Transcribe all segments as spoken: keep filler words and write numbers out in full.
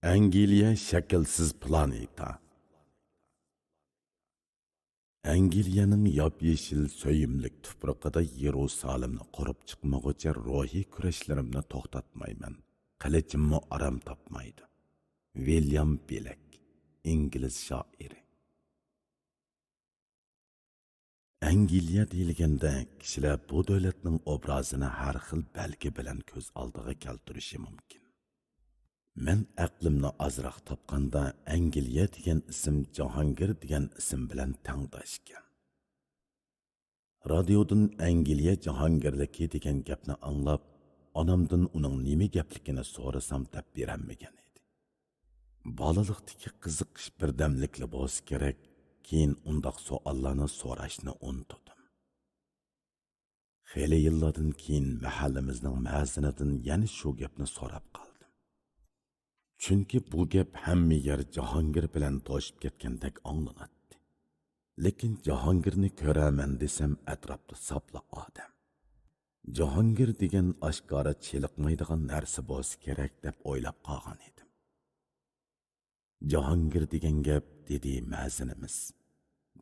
ئەنگلىيە شەكىلسىز پلانېتا. ئەنگلىيەنىڭ ياپيېشىل سۆيۈملۈك تۇپرىقىدا يېرۇسالېمنى قۇرۇپ چىقمىغۇچە روھىي كۈرەشلىرىمنى توختاتمايمەن. قىلىچىممۇ ئارام تاپمايدۇ. ۋىليام بىلەك، ئىنگلىز شائىرى. ئەنگلىيە دېيىلگەندە، كىشىلەر بۇ دۆلەتنىڭ ئوبرازىنى ھەر خىل بەلگە بىلەن كۆز ئالدىغا كەلتۈرۈشى مۇمكىن. مەن ئەقلىمنى ئازراق تاپقاندا، ئەنگلىيە دېگەن ئىسىم جاھانگىر دېگەن ئىسىم بىلەن تەڭداش ئىكەن. رادىيودىن ئەنگلىيە جاھانگىرلىكى دېگەن گەپنى ئاڭلاپ، ئانامدىن ئۇنىڭ نېمە گەپلىكىنى سورىسام، دەپ بېرەلمىگەن ئىدى. بالىلىقتىكى قىزىقىش بىردەملىكلا بولسا كېرەك، كېيىن ئۇنداق سوئاللارنى سوراشنى ئۇنتۇدۇم. خېلى يىللاردىن كېيىن مەھەللىمىزنىڭ مەزىنىدىن يەنە شۇ گەپنى سوراپ قالدىم. چۈنكى بۇ گەپ ھەممە يەر جاھانگىر بىلەن توشۇپ كەتكەندەك ئاڭلىناتتى. لېكىن جاھانگىرنى كۆرەرمەن دېسەم، ئەتراپتا ساپلا ئادەم. جاھانگىر دېگەن ئاشكارا چېلىقمايدىغان نەرسە بولسا كېرەك، دەپ ئويلاپ قالغان ئىدىم. جاھانگىر دېگەن گەپ، دېدى مەزىنىمىز،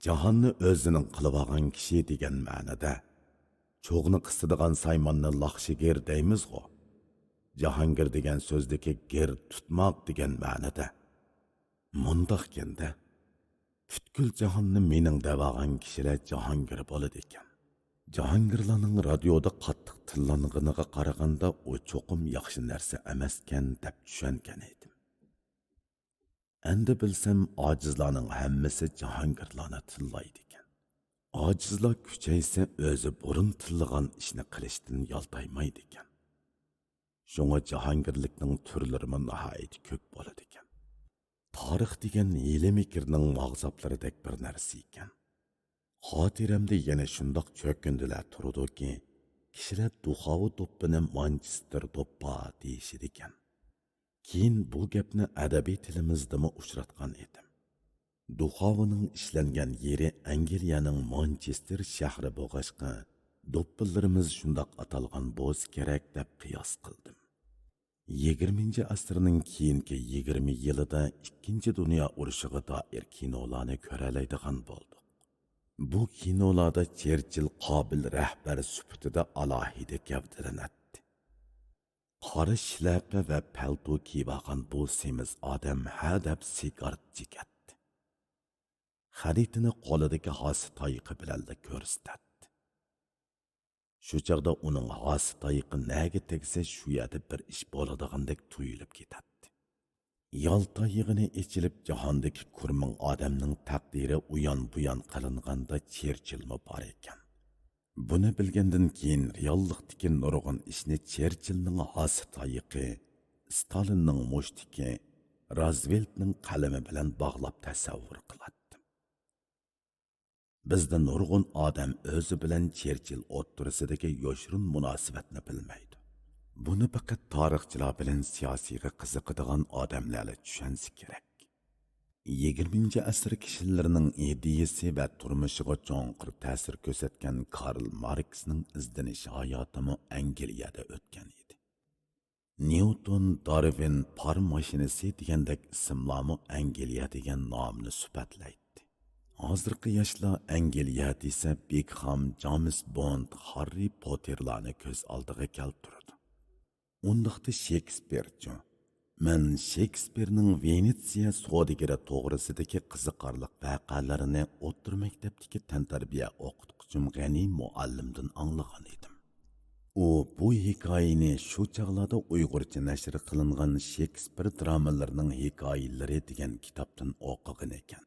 جاھاننى ئۆزىنىڭ قىلىۋالغان كىشى دېگەن مەنىدە. چوغنى قىسىدىغان سايماننى لاخشىگىر دەيمىزغۇ. جاھانگىر دېگەن سۆزدىكى گىر تۇتماق دېگەن مەنىدە. مۇنداقكەندە، پۈتكۈل جاھاننى مېنىڭ دەۋالغان كىشىلەر جاھانگىر بولىدىكەن. جاھانگىرلارنىڭ رادىيودا قاتتىق تىللانغىنىغا قارىغاندا، ئۇ چوقۇم ياخشى نەرسە ئەمەسكەن، دەپ چۈشەنگەن ئىدىم. ئەمدى بىلسەم، ئاجىزلارنىڭ ھەممىسى جاھانگىرلارنى تىللايدىكەن. ئاجىزلار كۈچەيسە، ئۆزى بۇرۇن تىللىغان ئىشنى قىلىشتىن يالتايمايدىكەن. شۇڭا جاھانگىرلىكنىڭ تۈرلىرىمۇ ناھايىتى كۆپ بولىدىكەن. تارىخ دېگەن ھىيلە-مىكىرنىڭ ماغزاپلىرىدەك بىر نەرسە ئىكەن. خاتىرەمدە يەنە شۇنداق چۆكۈندىلەر تۇرىدۇكى، كىشىلەر دۇخاۋا دوپپىنى مانچېستېر دوپپا دېيىشىدىكەن. كېيىن بۇ گەپنى ئەدەبىي تىلىمىزدىمۇ ئۇچراتقان ئىدىم. دۇخاۋىنىڭ ئىشلەنگەن يېرى ئەنگلىيەنىڭ مانچېستېر شەھىرى بولغاچقا، دوپپىلىرىمىز شۇنداق ئاتالغان بولسا كېرەك، دەپ قىياس قىلدىم. يىگىرمىنچى ئەسىرنىڭ كېيىنكى يىگىرمە يىلىدا ئىككىنچى دۇنيا ئۇرۇشىغا دائىر كىنولارنى كۆرەلەيدىغان بولدۇق. بۇ كىنولاردا چېرچىل قابىل رەھبەر سۈپىتىدە ئالاھىدە گەۋدىلىنەتتى. قارا شىلەپە ۋە پەلتو كىيىۋالغان بۇ سېمىز ئادەم ھە دەپ سىگارت چېكەتتى. خەرىتىنى قولىدىكى ھاسا تايىقى بىلەنلا كۆرسىتەتتى. شۇ چاغدا ئۇنىڭ ھاسا تايىقى نەگە تەگسە، شۇ يەردە بىر ئىش بولىدىغاندەك تۇيۇلۇپ كېتەتتى. يالتا يىغىنى ئېچىلىپ، جاھاندىكى كۇرمىڭ ئادەمنىڭ تەقدىرى ئۇيان-بۇيان قىلىنغاندا، چېرچىلمۇ بار ئىكەن. بۇنى بىلگەندىن كېيىن، رېئاللىقتىكى نۇرغۇن ئىشنى چېرچىلنىڭ ھاسا تايىقى، ستالىننىڭ مۇشتىكى، رازۋېلتنىڭ قەلىمى بىلەن باغلاپ تەسەۋۋۇر قىلاتتىم. بىزدە نۇرغۇن ئادەم ئۆزى بىلەن چېرچىل ئوتتۇرىسىدىكى يوشۇرۇن مۇناسىۋەتنى بىلمەيدۇ. بۇنى پەقەت تارىخچىلار بىلەن سىياسىيغا قىزىقىدىغان ئادەملەرلا چۈشەنسە كېرەك. يىگىرمىنچى ئەسىر كىشىلىرىنىڭ ئىدىيىسى ۋە تۇرمۇشىغا چوڭقۇر تەسىر كۆرسەتكەن كارل ماركسنىڭ ئىزدىنىش ھاياتىمۇ ئەنگلىيەدە ئۆتكەن ئىدى. نيۇتون، دارۋىن، پار ماشىنىسى دېگەندەك ئىسىملارمۇ ئەنگلىيە دېگەن نامنى سۈپەتلەيتتى. ھازىرقى ياشلار ئەنگلىيە دېسە، بېكخام، جامېس بوند، خاررى پوتېرلارنى كۆز ئالدىغا كەلتۈرىدۇ. ئۇنداقتا شېكسپىرچۇ؟ مەن شېكسپىرنىڭ ۋېنېتسىيە سودىگىرى توغرىسىدىكى قىزىقارلىق ۋەقەلىرىنى ئوتتۇرا مەكتەپتىكى تەنتەربىيە ئوقۇتقۇچىم غەنى مۇئەللىمدىن ئاڭلىغان ئىدىم. ئۇ بۇ ھېكايىنى شۇ چاغلاردا ئۇيغۇرچە نەشر قىلىنغان شېكسپىر درامىلىرىنىڭ ھېكايىلىرى دېگەن كىتابتىن ئوقۇغان ئىكەن.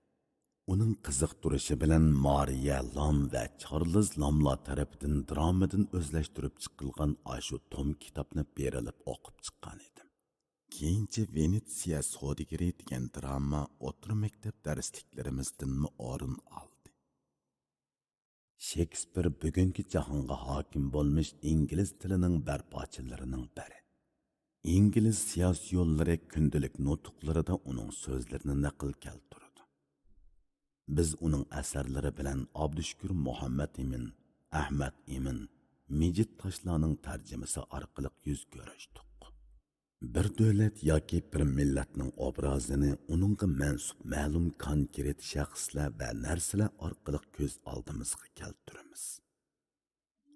ئۇنىڭ قىزىقتۇرۇشى بىلەن مارىيە لام ۋە چارلىز لاملار تەرىپىدىن درامىدىن ئۆزلەشتۈرۈپ چىقىلغان ئاشۇ توم كىتابنى بېرىلىپ ئوقۇپ چىققان ئىدىم. كېيىنچە ۋېنېتسىيە سودىگىرى دېگەن دراما ئوتتۇرا مەكتەپ دەرسلىكلىرىمىزدىنمۇ ئورۇن ئالدى. شېكسپىر بۈگۈنكى جاھانغا ھاكىم بولمىش ئىنگلىز تىلىنىڭ بەرپاچىلىرىنىڭ بىرى. ئىنگلىز سىياسىيونلىرى كۈندىلىك نۇتۇقلىرىدا ئۇنىڭ سۆزلىرىنى نەقىل كەلتۈرىدۇ. بىز ئۇنىڭ ئەسەرلىرى بىلەن ئابدۇشۈكۈر مۇھەممەتئىمىن، ئەھمەد ئىمىن، مىجىت تاشلارنىڭ تەرجىمىسى ئارقىلىق يۈز كۆرۈشتۇق. بىر دۆلەت ياكى بىر مىللەتنىڭ ئوبرازىنى ئۇنىڭغا مەنسۇپ مەلۇم كونكرېت شەخسلەر ۋە نەرسىلەر ئارقىلىق كۆز ئالدىمىزغا كەلتۈرىمىز.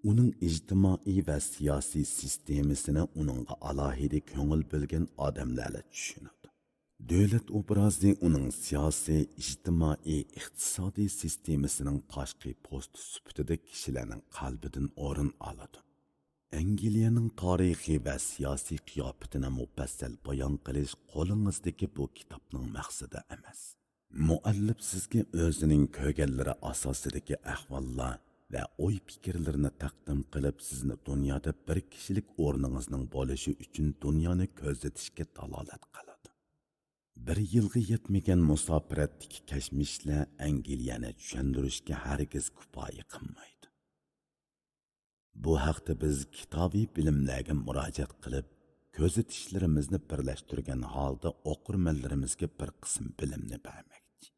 ئۇنىڭ ئىجتىمائىي ۋە سىياسىي سىستېمىسىنى ئۇنىڭغا ئالاھىدە كۆڭۈل بۆلگەن ئادەملەرلا چۈشىنىدۇ. دۆلەت ئوبرازى ئۇنىڭ سىياسىي، ئىجتىمائىي، ئىقتىسادىي سىستېمىسىنىڭ تاشقى پوستى سۈپىتىدە كىشىلەرنىڭ قەلبىدىن ئورۇن ئالىدۇ. ئەنگلىيەنىڭ تارىخىي ۋە سىياسىي قىياپىتىنى مۇپەسسەل بايان قىلىش قولىڭىزدىكى بۇ كىتابنىڭ مەقسىتى ئەمەس. مۇئەللىپ سىزگە ئۆزىنىڭ كۆرگەنلىرى ئاساسىدىكى ئەھۋاللار ۋە ئوي-پىكىرلىرىنى تەقدىم قىلىپ، سىزنى دۇنيادا بىر كىشىلىك ئورنىڭىزنىڭ بولۇشى ئۈچۈن دۇنيانى كۆزىتىشكە دالالەت قىلىدۇ. بىر يىلغا يەتمىگەن مۇساپىرەتتىكى كەچمىشلەر ئەنگلىيەنى چۈشەندۈرۈشكە ھەرگىز كۇپايە قىلمايدۇ. بۇ ھەقتە بىز كىتابىي بىلىملەرگە مۇراجىئەت قىلىپ، كۆزىتىشلىرىمىزنى بىرلەشتۈرگەن ھالدا ئوقۇرمەنلىرىمىزگە بىر قىسىم بىلىمنى بەرمەكچى.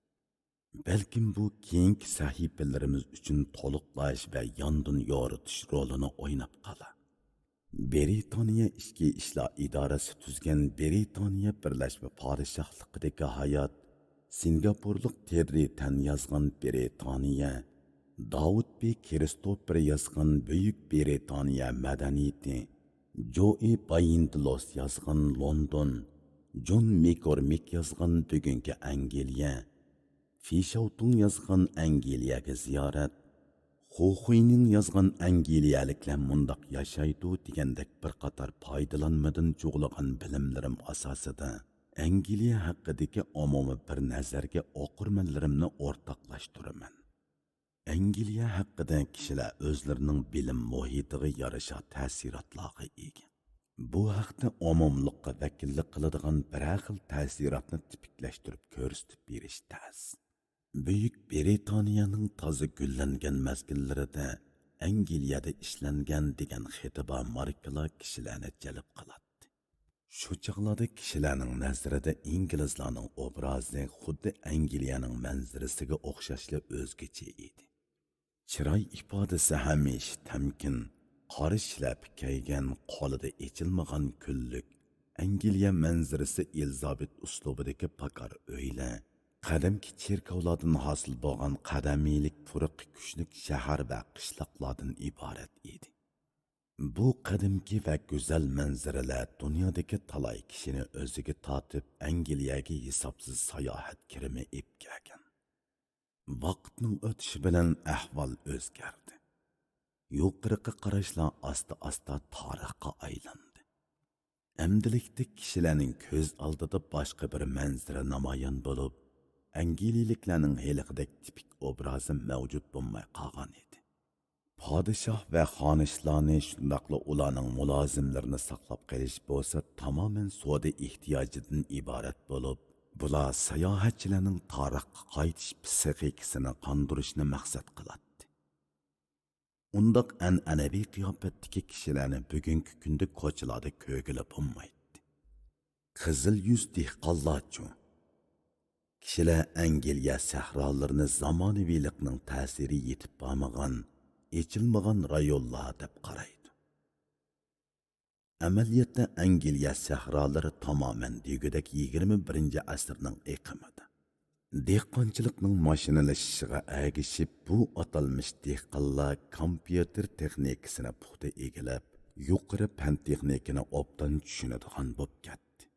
بەلكىم بۇ كېيىنكى سەھىپىلىرىمىز ئۈچۈن تولۇقلاش ۋە ياندىن يورۇتۇش رولىنى ئويناپ قالار. بىرىتانىيە ئىچكى ئىشلار ئىدارىسى تۈزگەن بىرىتانىيە بىرلەشمە پادىشاھلىقىدىكى ھايات، سىنگاپورلۇق تېررى تەن يازغان بىرىتانىيە، داۋۇت بى كىرىستوپېر يازغان بۈيۈك بىرىتانىيە مەدەنىيىتى، جوئى بايىندلوس يازغان لوندون، جون مىكورمىك يازغان بۈگۈنكى ئەنگلىيە، فىشاۋتۇڭ يازغان ئەنگلىيەگە زىيارەت، خۇخۇينىڭ يازغان ئەنگلىيەلىكلەر مۇنداق ياشايدۇ دېگەندەك بىر قاتار پايدىلانمىدىن جۇغلىغان بىلىملىرىم ئاساسىدا، ئەنگلىيە ھەققىدىكى ئومۇمىي بىر نەزەرگە ئوقۇرمەنلىرىمنى ئورتاقلاشتۇرىمەن. ئەنگلىيە ھەققىدە كىشىلەر ئۆزلىرىنىڭ بىلىم مۇھىتىغا يارىشا تەسىراتلارغا ئىگە. بۇ ھەقتە ئومۇملۇققا ۋەكىللىك قىلىدىغان بىرەر خىل تەسىراتنى تىپىكلەشتۈرۈپ كۆرسىتىپ بېرىش تەس. بۈيۈك بىرىتانىيەنىڭ تازا گۈللەنگەن مەزگىللىرىدە ئەنگلىيەدە ئىشلەنگەن دېگەن خېتى بار ماركىلار كىشىلەرنى جەلپ قىلاتتى. شۇ چاغلاردا كىشىلەرنىڭ نەزىرىدە ئىنگلىزلارنىڭ ئوبرازى خۇددى ئەنگلىيەنىڭ مەنزىرىسىگە ئوخشاشلا ئۆزگىچە ئىدى. چىراي ئىپادىسى ھەمىشە تەمكىن، قارا شىلەپە كىيگەن، قولىدا ئېچىلمىغان كۈنلۈك، ئەنگلىيە مەنزىرىسى ئېلىزابېت ئۇسلۇبىدىكى پاكار ئۆيلەر، قەدىمكى چېركاۋلاردىن ھاسىل بولغان قەدىمىيلىك پۇرىقى كۈچلۈك شەھەر ۋە قىشلاقلاردىن ئىبارەت ئىدى. بۇ قەدىمكى ۋە گۈزەل مەنزىرىلەر دۇنيادىكى تالاي كىشىنى ئۆزىگە تارتىپ، ئەنگلىيەگە ھېسابسىز ساياھەت كىرىمى ئېلىپ كەلگەن. ۋاقىتنىڭ ئۆتۈشى بىلەن ئەھۋال ئۆزگەردى. يۇقىرىقى قاراشلار ئاستا-ئاستا تارىخقا ئايلاندى. ئەمدىلىكتە كىشىلەرنىڭ كۆز ئالدىدا باشقا بىر مەنزىرە نامايان بولۇپ، ئەنگلىيەلىكلەرنىڭ ھېلىقىدەك تىپىك ئوبرازى مەۋجۇت بولماي قالغان ئىدى. پادىشاھ ۋە خانىشلارنى، شۇنداقلا ئۇلارنىڭ مۇلازىملىرىنى ساقلاپ قېلىش بولسا تامامەن سودا ئېھتىياجىدىن ئىبارەت بولۇپ، بۇلار ساياھەتچىلەرنىڭ تارىخقا قايتىش پىسخىكىسىنى قاندۇرۇشنى مەقسەت قىلاتتى. ئۇنداق ئەنئەنىۋى قىياپەتتىكى كىشىلەرنى بۈگۈنكى كۈندە كوچىلاردا كۆرگىلى بولمايتتى. قىزىل يۈز دېھقانلارچۇ؟ كىشىلەر ئەنگلىيە سەھرالىرىنى زامانىۋىلىقنىڭ تەسىرى يېتىپ بارمىغان، ئېچىلمىغان رايونلار دەپ قارايدۇ. ئەمەلىيەتتە ئەنگلىيە سەھرالىرى تامامەن دېگۈدەك يىگىرمە بىرىنچى ئەسىرنىڭ ئېقىمىدا. دېھقانچىلىقنىڭ ماشىنىلىشىشىغا ئەگىشىپ، بۇ ئاتالمىش دېھقانلار كومپيۇتېر تېخنىكىسىنى پۇختا ئىگىلەپ، يۇقىرى پەن تېخنىكىنى ئوبدان چۈشىنىدىغان بولۇپ كەتتى.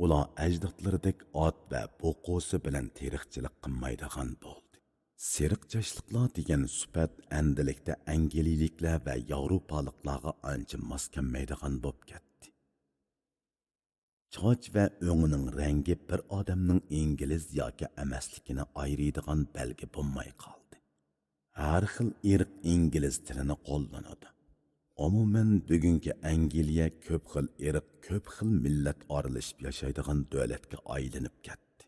ئۇلار ئەجدادلىرىدەك ئات ۋە بوقۇسى بىلەن تېرىقچىلىق قىلمايدىغان بولدى. سېرىقچاچلىقلار دېگەن سۈپەت ئەمدىلىكتە ئەنگلىيەلىكلەر ۋە ياۋروپالىقلارغا ئانچە ماس كەلمەيدىغان بولۇپ كەتتى. چاچ ۋە ئۆڭنىڭ رەڭگى بىر ئادەمنىڭ ئىنگلىز ياكى ئەمەسلىكىنى ئايرىيدىغان بەلگە بولماي قالدى. ھەر خىل ئىرق ئىنگلىز تىلىنى قوللىنىدۇ. ئومۇمەن، بۈگۈنكى ئەنگلىيە كۆپ خىل ئىرق، كۆپ خىل مىللەت ئارىلىشىپ ياشايدىغان دۆلەتكە ئايلىنىپ كەتتى.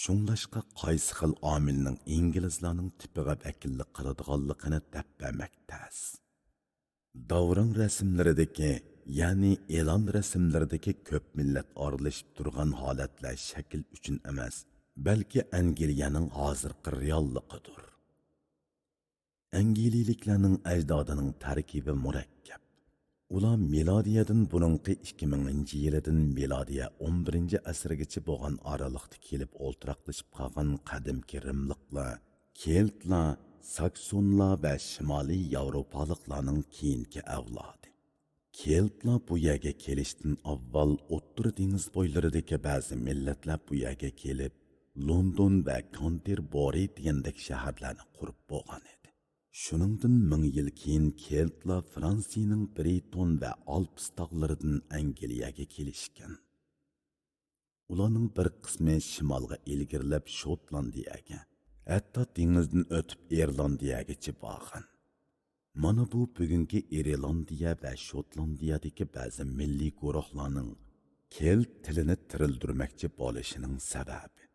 شۇڭلاشقا، قايسى خىل ئامىلنىڭ ئىنگلىزلارنىڭ تىپىغا ۋەكىللىك قىلىدىغانلىقىنى دەپ بەرمەك تەس. داۋراڭ رەسىملىرىدىكى، يەنى ئېلان رەسىملىرىدىكى كۆپ مىللەت ئارىلىشىپ تۇرغان ھالەتلەر شەكىل ئۈچۈن ئەمەس، بەلكى ئەنگلىيەنىڭ ھازىرقى رېئاللىقىدۇر. ئەنگلىيەلىكلەرنىڭ ئەجدادىنىڭ تەركىبى مۇرەككەپ. ئۇلار مىلادىيەدىن بۇرۇنقى ئىككى مىڭىنچى يىلىدىن مىلادىيە ئون بىرىنچى ئەسىرگىچە بولغان ئارىلىقتا كېلىپ ئولتۇراقلىشىپ قالغان قەدىمكى رىملىقلار، كېلتلار، ساكسونلار ۋە شىمالىي ياۋروپالىقلارنىڭ كېيىنكى ئەۋلادى. كېلتلار بۇ يەرگە كېلىشتىن ئاۋۋال ئوتتۇرا دېڭىز بويلىرىدىكى بەزى مىللەتلەر بۇ يەرگە كېلىپ، لوندون ۋە كانتېربورى دېگەندەك شەھەرلەرنى قۇرۇپ بولغان ئىدى. شۇنىڭدىن مىڭ يىل كېيىن كېلتلار فرانسىيىنىڭ برىتون ۋە ئالپس تاغلىرىدىن ئەنگلىيەگە كېلىشكەن. ئۇلارنىڭ بىر قىسمى شىمالغا ئىلگىرىلەپ شوتلاندىيەگە، ھەتتا دېڭىزدىن ئۆتۈپ ئىرلاندىيەگىچە بارغان. مانا بۇ بۈگۈنكى ئىرلاندىيە ۋە شوتلاندىيەدىكى بەزى مىللىي گۇرۇھلارنىڭ كېلت تىلىنى تىرىلدۈرمەكچى بولۇشىنىڭ سەۋەبى.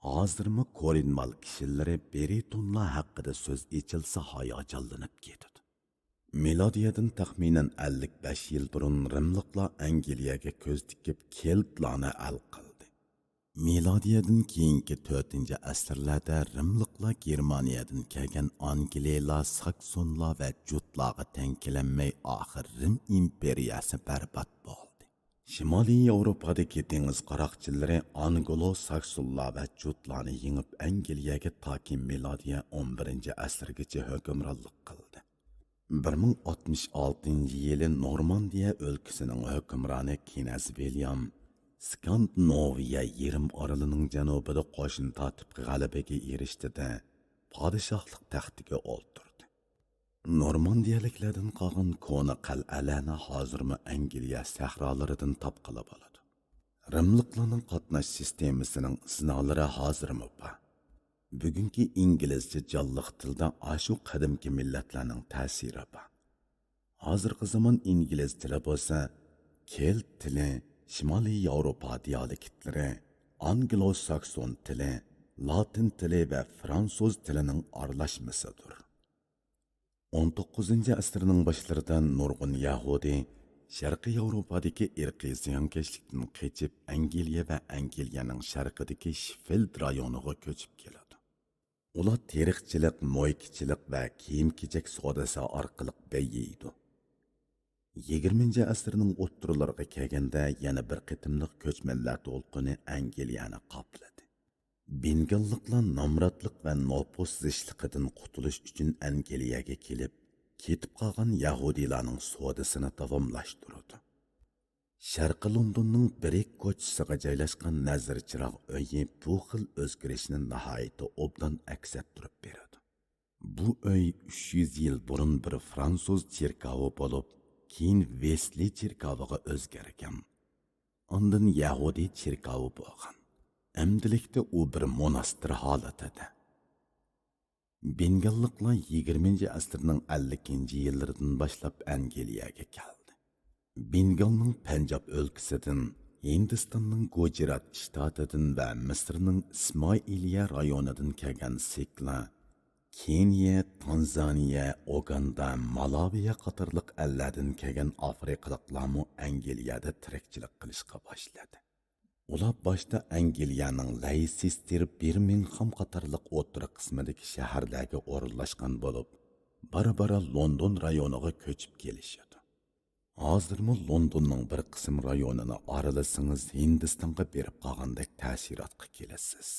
ھازىرمۇ كورىنمال كىشىلىرى برىتونلار ھەققىدە سۆز ئېچىلسا ھاياجانلىنىپ كېتىدۇ. مىلادىيەدىن تەخمىنەن ئەللىك بەش يىل بۇرۇن رىملىقلار ئەنگلىيەگە كۆز تىكىپ، كېلتلارنى ھەل قىلدى. مىلادىيەدىن كېيىنكى تۆتىنچى ئەسىرلەردە رىملىقلار گېرمانىيەدىن كەلگەن ئانگلىيلار، ساكسونلار ۋە جۇتلارغا تەڭ كېلەلمەي، ئاخىر رىم ئىمپېرىيەسى بەربات بولدى. شىمالىي ياۋروپادىكى دېڭىز قاراقچىلىرى ئانگلو ساكسونلار ۋە جۇتلارنى يېڭىپ، ئەنگلىيەگە تاكى مىلادىيە ئون بىرىنچى ئەسىرگىچە ھۆكۈمرانلىق قىلدى. بىر مىڭ ئاتمىش ئالتىنچى يىلى نورماندىيە ئۆلكىسىنىڭ ھۆكۈمرانى كېنەز ۋىليام سكاندىناۋىيە يېرىم ئارىلىنىڭ جەنۇبىدا قوشۇن تارتىپ غەلىبىگە ئېرىشتى-دە، پادىشاھلىق تەختىگە ئولتۇردى. نورماندىيەلىكلەردىن قالغان كونا قەلئەلەرنى ھازىرمۇ ئەنگلىيە سەھرالىرىدىن تاپقىلى بولىدۇ. رىملىقلارنىڭ قاتناش سىستېمىسىنىڭ ئىزنالىرى ھازىرمۇ بار. بۈگۈنكى ئىنگلىزچە جانلىق تىلدا ئاشۇ قەدىمكى مىللەتلەرنىڭ تەسىرى بار. ھازىرقى زامان ئىنگلىز تىلى بولسا، كېلت تىلى، شىمالىي ياۋروپا دىئالېكتلىرى، ئانگلو ساكسون تىلى، لاتىن تىلى ۋە فرانسۇز تىلىنىڭ ئارىلاشمىسىدۇر. ئون توققۇزىنچى ئەسىرنىڭ باشلىرىدا نۇرغۇن يەھۇدىي شەرقىي ياۋروپادىكى ئىرقىي زىيانكەشلىكتىن قېچىپ، ئەنگلىيە ۋە ئەنگلىيەنىڭ شەرقىدىكى شىففىلد رايونىغا كۆچۈپ كېلىدۇ. ئۇلار تېرىقچىلىق، مويكىچىلىق ۋە كىيىم-كېچەك سودىسى ئارقىلىق بېيىيدۇ. يىگىرمىنچى ئەسىرنىڭ ئوتتۇرىلىرىغا كەلگەندە، يەنە بىر قېتىملىق كۆچمەنلەر دولقۇنى ئەنگلىيەنى قاپلىدى. بېنگاللىقلار نامراتلىق ۋە نوپۇس زىچلىقىدىن قۇتۇلۇش ئۈچۈن ئەنگلىيەگە كېلىپ، كېتىپ قالغان يەھۇدىيلارنىڭ سودىسىنى داۋاملاشتۇرىدۇ. شەرقىي لوندوننىڭ برىك كوچىسىغا جايلاشقان نەزىر چىراغ ئۆيى بۇ خىل ئۆزگىرىشنى ناھايىتى ئوبدان ئەكس ئەتتۈرۈپ بېرىدۇ. بۇ ئۆي ئۈچ يۈز يىل بۇرۇن بىر فرانسۇز چېركاۋى بولۇپ، كېيىن ۋېسلى چېركاۋىغا ئۆزگەرگەن. ئاندىن يەھۇدىي چېركاۋى بولغان. ئەمدىلىكتە ئۇ بىر موناستىر ھالىتىدە. بېنگاللىقلار يىگىرمىنچى ئەسىرنىڭ ئەللىكىنچى يىللىرىدىن باشلاپ ئەنگلىيەگە كەلدى. بېنگالنىڭ پەنجاب ئۆلكىسىدىن، ھىندىستاننىڭ گۇجرات شتاتىدىن ۋە مىسىرنىڭ ئىسمائىلىيە رايونىدىن كەلگەن سىكلار، كېنىيە، تانزانىيە، ئوگاندا، مالاۋىيە قاتارلىق ئەللەردىن كەلگەن ئافرىقىلىقلارمۇ ئەنگلىيەدە تىرىكچىلىك قىلىشقا باشلىدى. ئۇلار باشتا ئەنگلىيەنىڭ لەيسېستېر، بىرمىنغھام قاتارلىق ئوتتۇرا قىسمىدىكى شەھەرلەرگە ئورۇنلاشقان بولۇپ، بارا-بارا لوندون رايونىغا كۆچۈپ كېلىشىدۇ. ھازىرمۇ لوندوننىڭ بىر قىسىم رايونىنى ئارىلىسىڭىز، ھىندىستانغا بېرىپ قالغاندەك تەسىراتقا كېلىسىز.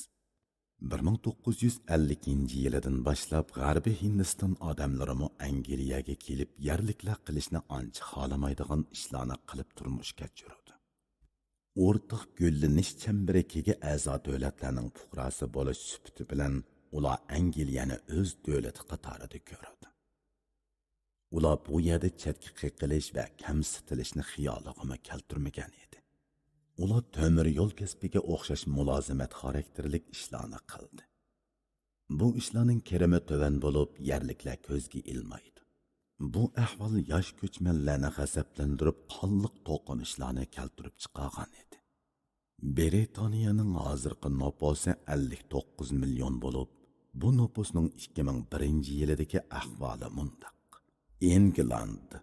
بىر مىڭ توققۇز يۈز ئەللىكىنچى يىلىدىن باشلاپ غەربىي ھىندىستان ئادەملىرىمۇ ئەنگلىيەگە كېلىپ، يەرلىكلەر قىلىشنى ئانچە خالىمايدىغان ئىشلارنى قىلىپ تۇرمۇش كەچۈرىدۇ. ئورتاق گۈللىنىش چەمبىرىكىگە ئەزا دۆلەتلەرنىڭ پۇقراسى بولۇش سۈپىتى بىلەن ئۇلار ئەنگلىيەنى ئۆز دۆلىتى قاتارىدا كۆرىدۇ. ئۇلار بۇ يەردە چەتكە قېقىلىش ۋە كەمسىتىلىشنى خىيالىغىمۇ كەلتۈرمىگەن ئىدى. ئۇلار تۆمۈر يول كەسپىگە ئوخشاش مۇلازىمەت خاراكتېرلىك ئىشلارنى قىلدى. بۇ ئىشلارنىڭ كىرىمى تۆۋەن بولۇپ، يەرلىكلەر كۆزگە ئىلمايدۇ. بۇ ئەھۋال ياش كۆچمەنلەرنى غەزەپلەندۈرۈپ، قانلىق توقۇنۇشلارنى كەلتۈرۈپ چىقارغان ئىدى. برىتانىيەنىڭ ھازىرقى نوپۇسى ئەللىك توققۇز مىليون بولۇپ، بۇ نوپۇسنىڭ ئىككى مىڭ بىرىنچى يىلىدىكى ئەھۋالى مۇنداق. ئىنگلاند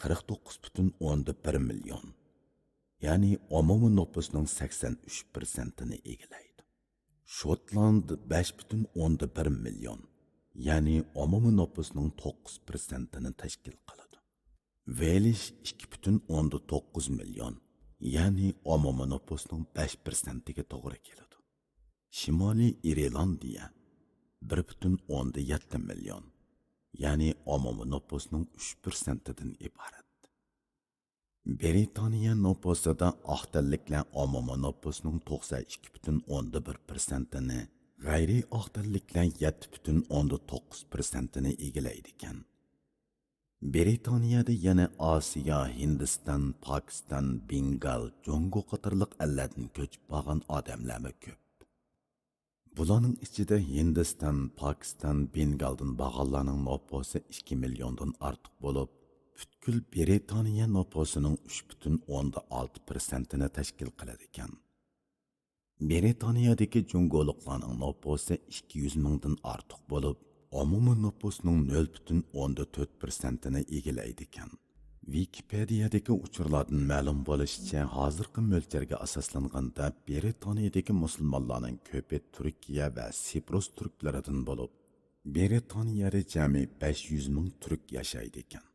قىرىق توققۇز پۈتۈن ئوندىن بىر مىليون، يەنى ئومۇمىي نوپۇسنىڭ سەكسەن ئۈچ پىرسەنتىنى ئىگىلەيدۇ. شوتلاند بەش پۈتۈن ئوندىن بىر مىليون، يەنى ئومۇمىي نوپۇسنىڭ توققۇز پىرسەنتىنى تەشكىل قىلىدۇ. ۋېلىش ئىككى پۈتۈن ئوندا توققۇز مىليون، يەنى ئومۇمىي نوپۇسنىڭ بەش پىرسەنتىگە توغرا كېلىدۇ. شىمالىي ئىرېلاندىيە بىر پۈتۈن ئوندا يەتتە مىليون، يەنى ئومۇمىي نوپۇسنىڭ ئۈچ پىرسەنتىدىن ئىبارەت. بىرىتانىيە نوپۇسىدا ئاق تەنلىكلەر ئومۇمىي نوپۇسنىڭ توقسەن ئىككى پۈتۈن ئوندا بىر پىرسەنتىنى، غەيرىي ئاق تەنلىكلەر يەتتە پۈتۈن ئوندا توققۇز پىرسەنتىنى ئىگىلەيدىكەن. بىرىتانىيەدە يەنە ئاسىيا، ھىندىستان، پاكىستان، بېنگال، جۇڭگو قاتارلىق ئەللەردىن كۆچۈپ بارغان ئادەملەرمۇ كۆپ. بۇلارنىڭ ئىچىدە ھىندىستان، پاكىستان، بېنگالدىن بارغانلارنىڭ نوپۇسى ئىككى مىليوندىن ئارتۇق بولۇپ، پۈتكۈل بىرىتانىيە نوپۇسىنىڭ ئۈچ پۈتۈن ئوندا ئالتە پىرسەنتىنى تەشكىل قىلىدىكەن. بىرىتانىيەدىكى جۇڭگولۇقلارنىڭ نوپۇسى ئىككى يۈز مىڭدىن ئارتۇق بولۇپ، ئومۇمىي نوپۇسنىڭ نۆل پۈتۈن ئوندا تۆت پىرسەنتىنى ئىگىلەيدىكەن. ۋىكىپېدىيەدىكى ئۇچۇرلاردىن مەلۇم بولۇشىچە، ھازىرقى مۆلچەرگە ئاساسلانغاندا، بىرىتانىيەدىكى مۇسۇلمانلارنىڭ كۆپى تۈركىيە ۋە سىپرۇس تۈركلىرىدىن بولۇپ، بىرىتانىيەدە جەمئىي بەش يۈز مىڭ تۈرك ياشايدىكەن.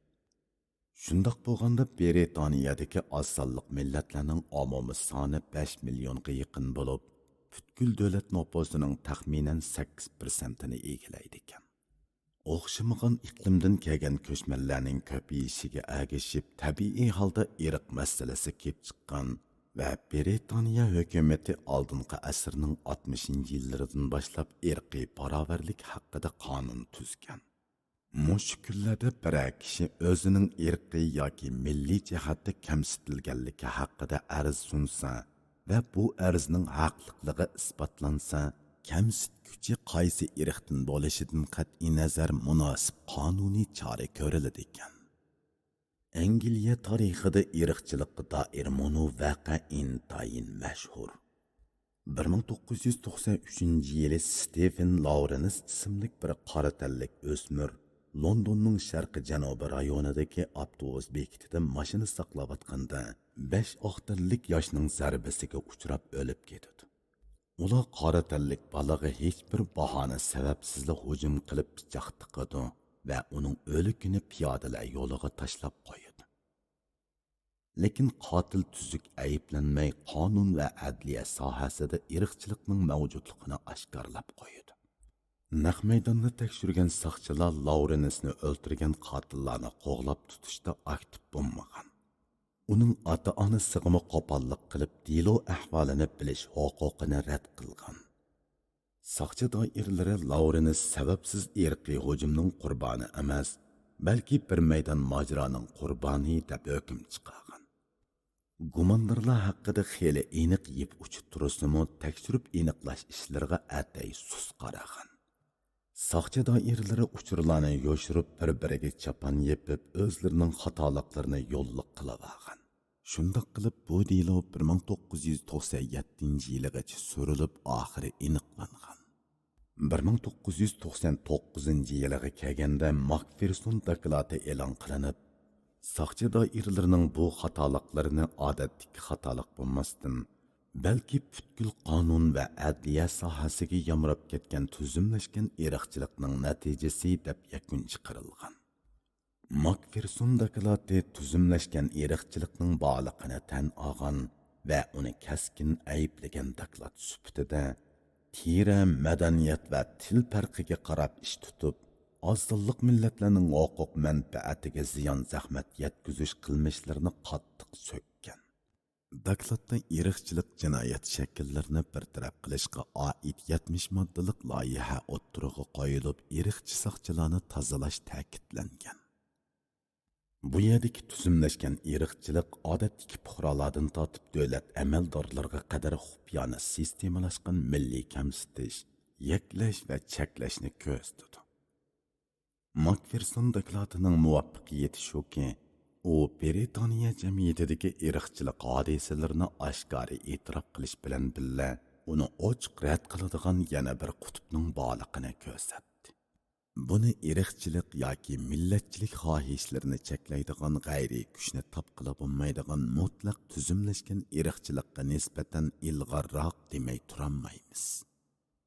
شۇنداق بولغاندا، بىرىتانىيەدىكى ئاز سانلىق مىللەتلەرنىڭ ئومۇمىي سانى بەش مىليونغا يېقىن بولۇپ، پۈتكۈل دۆلەت نوپۇسىنىڭ تەخمىنەن سەككىز پىرسەنتىنى ئىگىلەيدىكەن. ئوخشىمىغان ئىقلىمدىن كەلگەن كۆچمەنلەرنىڭ كۆپىيىشىگە ئەگىشىپ، تەبىئىي ھالدا ئىرق مەسىلىسى كېلىپ چىققان ۋە بىرىتانىيە ھۆكۈمىتى ئالدىنقى ئەسىرنىڭ ئاتمىشىنچى يىللىرىدىن باشلاپ ئىرقىي باراۋەرلىك ھەققىدە قانۇن تۈزگەن. مۇشۇ كۈنلەردە بىرەر كىشى ئۆزىنىڭ ئىرقىي ياكى مىللىي جەھەتتە كەمسىتىلگەنلىكى ھەققىدە ئەرز سۇنسا ۋە بۇ ئەرزنىڭ ھەقلىقلىقى ئىسپاتلانسا، كەمسىتكۈچى قايسى ئىرقتىن بولۇشىدىن قەتئىينەزەر مۇناسىپ قانۇنىي چارە كۆرۈلىدىكەن. ئەنگلىيە تارىخىدا ئىرقچىلىققا دائىر مۇنۇ ۋەقە ئىنتايىن مەشھۇر. بىر مىڭ توققۇز يۈز توقسەن ئۈچىنچى يىلى ستىفېن لاۋرېنس ئىسىملىك بىر قارا تەنلىك ئۆسمۈر لوندوننىڭ شەرقىي جەنۇبىي رايونىدىكى ئاپتوبۇس بېكىتىدە ماشىنا ساقلاۋاتقاندا، بەش ئاق تەنلىك ياشنىڭ زەربىسىگە ئۇچراپ ئۆلۈپ كېتىدۇ. ئۇلار قارا تەنلىك بالىغا ھېچبىر باھانە سەۋەبسىزلا ھۇجۇم قىلىپ پىچاق تىقىدۇ ۋە ئۇنىڭ ئۆلۈكىنى پىيادىلەر يولىغا تاشلاپ قويىدۇ. لېكىن قاتىل تۈزۈك ئەيىبلەنمەي، قانۇن ۋە ئەدلىيە ساھەسىدە ئىرقچىلىقنىڭ مەۋجۇتلۇقىنى ئاشكارىلاپ قويىدۇ. نەق مەيداننى تەكشۈرگەن ساقچىلار لاۋرېنسنى ئۆلتۈرگەن قاتىللارنى قوغلاپ تۇتۇشتا ئاكتىپ بولمىغان. ئۇنىڭ ئاتا-ئانىسىغىمۇ قوپاللىق قىلىپ، دېلو ئەھۋالىنى بىلىش ھوقۇقىنى رەت قىلغان. ساقچى دائىرىلىرى لاۋرېنس سەۋەبسىز ئىرقىي ھۇجۇمنىڭ قۇربانى ئەمەس، بەلكى بىر مەيدان ماجىرانىڭ قۇربانى دەپ ھۆكۈم چىقارغان. گۇماندارلار ھەققىدە خېلى ئېنىق يىپ ئۇچى تۇرسىمۇ، تەكشۈرۈپ ئېنىقلاش ئىشلىرىغا ئەتەي سۇس قارىغان. ساقچى دائىرىلىرى ئۇچۇرلارنى يوشۇرۇپ، بىر-بىرىگە چاپان يېپىپ، ئۆزلىرىنىڭ خاتالىقلىرىنى يوللۇق قىلىۋالغان. شۇنداق قىلىپ، بۇ دېلو بىر مىڭ توققۇز يۈز توقسەن يەتتىنچى يىلىغىچە سۈرۈلۈپ، ئاخىرى ئېنىقلانغان. بىر مىڭ توققۇز يۈز توقسەن توققۇزىنچى يىلىغا كەلگەندە، ماكفېرسون دوكلاتى ئېلان قىلىنىپ، ساقچى دائىرىلىرىنىڭ بۇ خاتالىقلىرىنى ئادەتتىكى خاتالىق بولماستىن، بەلكى پۈتكۈل قانۇن ۋە ئەدلىيە ساھەسىگە يامراپ كەتكەن تۈزۈملەشكەن ئىرقچىلىقنىڭ نەتىجىسى دەپ يەكۈن چىقىرىلغان. ماكفېرسون دوكلاتى تۈزۈملەشكەن ئىرقچىلىقنىڭ بارلىقىنى تەن ئالغان ۋە ئۇنى كەسكىن ئەيىبلىگەن دوكلات سۈپىتىدە، تېرە، مەدەنىيەت ۋە تىل پەرقىگە قاراپ ئىش تۇتۇپ، ئاز سانلىق مىللەتلەرنىڭ ھوقۇق مەنپەئەتىگە زىيان زەخمەت يەتكۈزۈش قىلمىشلىرىنى قاتتىق سۆككەن. دوكلاتتا ئىرقچىلىق جىنايەت شەكىللىرىنى بىر تەرەپ قىلىشقا ئائىت يەتمىش ماددىلىق لايىھە ئوتتۇرىغا قويۇلۇپ، ئىرقچى ساقچىلارنى تازىلاش تەكىتلەنگەن. بۇ يەردىكى تۈزۈملەشكەن ئىرقچىلىق ئادەتتىكى پۇقرالاردىن تارتىپ دۆلەت ئەمەلدارلىرىغا قەدەر خۇپىيانە سىستېمىلاشقان مىللىي كەمسىتىش، يەكلەش ۋە چەكلەشنى كۆرسىتىدۇ. ماكفېرسون دوكلاتىنىڭ مۇۋەپپەقىيىتى شۇكى، ئۇ بىرىتانىيە جەمئىيىتىدىكى ئىرقچىلىق ھادىسىلىرىنى ئاشكارا ئېتىراپ قىلىش بىلەن بىللە، ئۇنى ئوچۇق رەت قىلىدىغان يەنە بىر قۇتۇپنىڭ بارلىقىنى كۆرسەتتى. بۇنى ئىرقچىلىق ياكى مىللەتچىلىك خاھىشلىرىنى چەكلەيدىغان غەيرىي كۈچنى تاپقىلى بولمايدىغان مۇتلەق تۈزۈملەشكەن ئىرقچىلىققا نىسبەتەن ئىلغارراق دېمەي تۇرالمايمىز.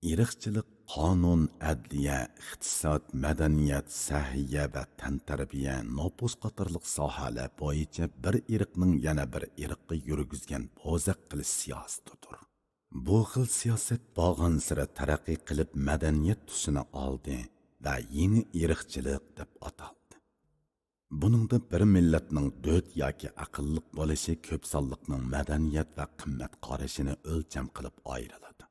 ئىرقچىلىق قانۇن، ئەدلىيە، ئىقتىساد، مەدەنىيەت، سەھىيە ۋە تەنتەربىيە، نوپۇس قاتارلىق ساھەلەر بويىچە بىر ئىرقنىڭ يەنە بىر ئىرققا يۈرگۈزگەن بوزەك قىلىش سىياسىتىدۇر. بۇ خىل سىياسەت بارغانسېرى تەرەققىي قىلىپ، مەدەنىيەت تۈسىنى ئالدى ۋە يېڭى ئىرقچىلىق دەپ ئاتالدى. بۇنىڭدا بىر مىللەتنىڭ دۆت ياكى ئەقىللىق بولۇشى كۆپ سانلىقنىڭ مەدەنىيەت ۋە قىممەت قارىشىنى ئۆلچەم قىلىپ ئايرىلىدۇ.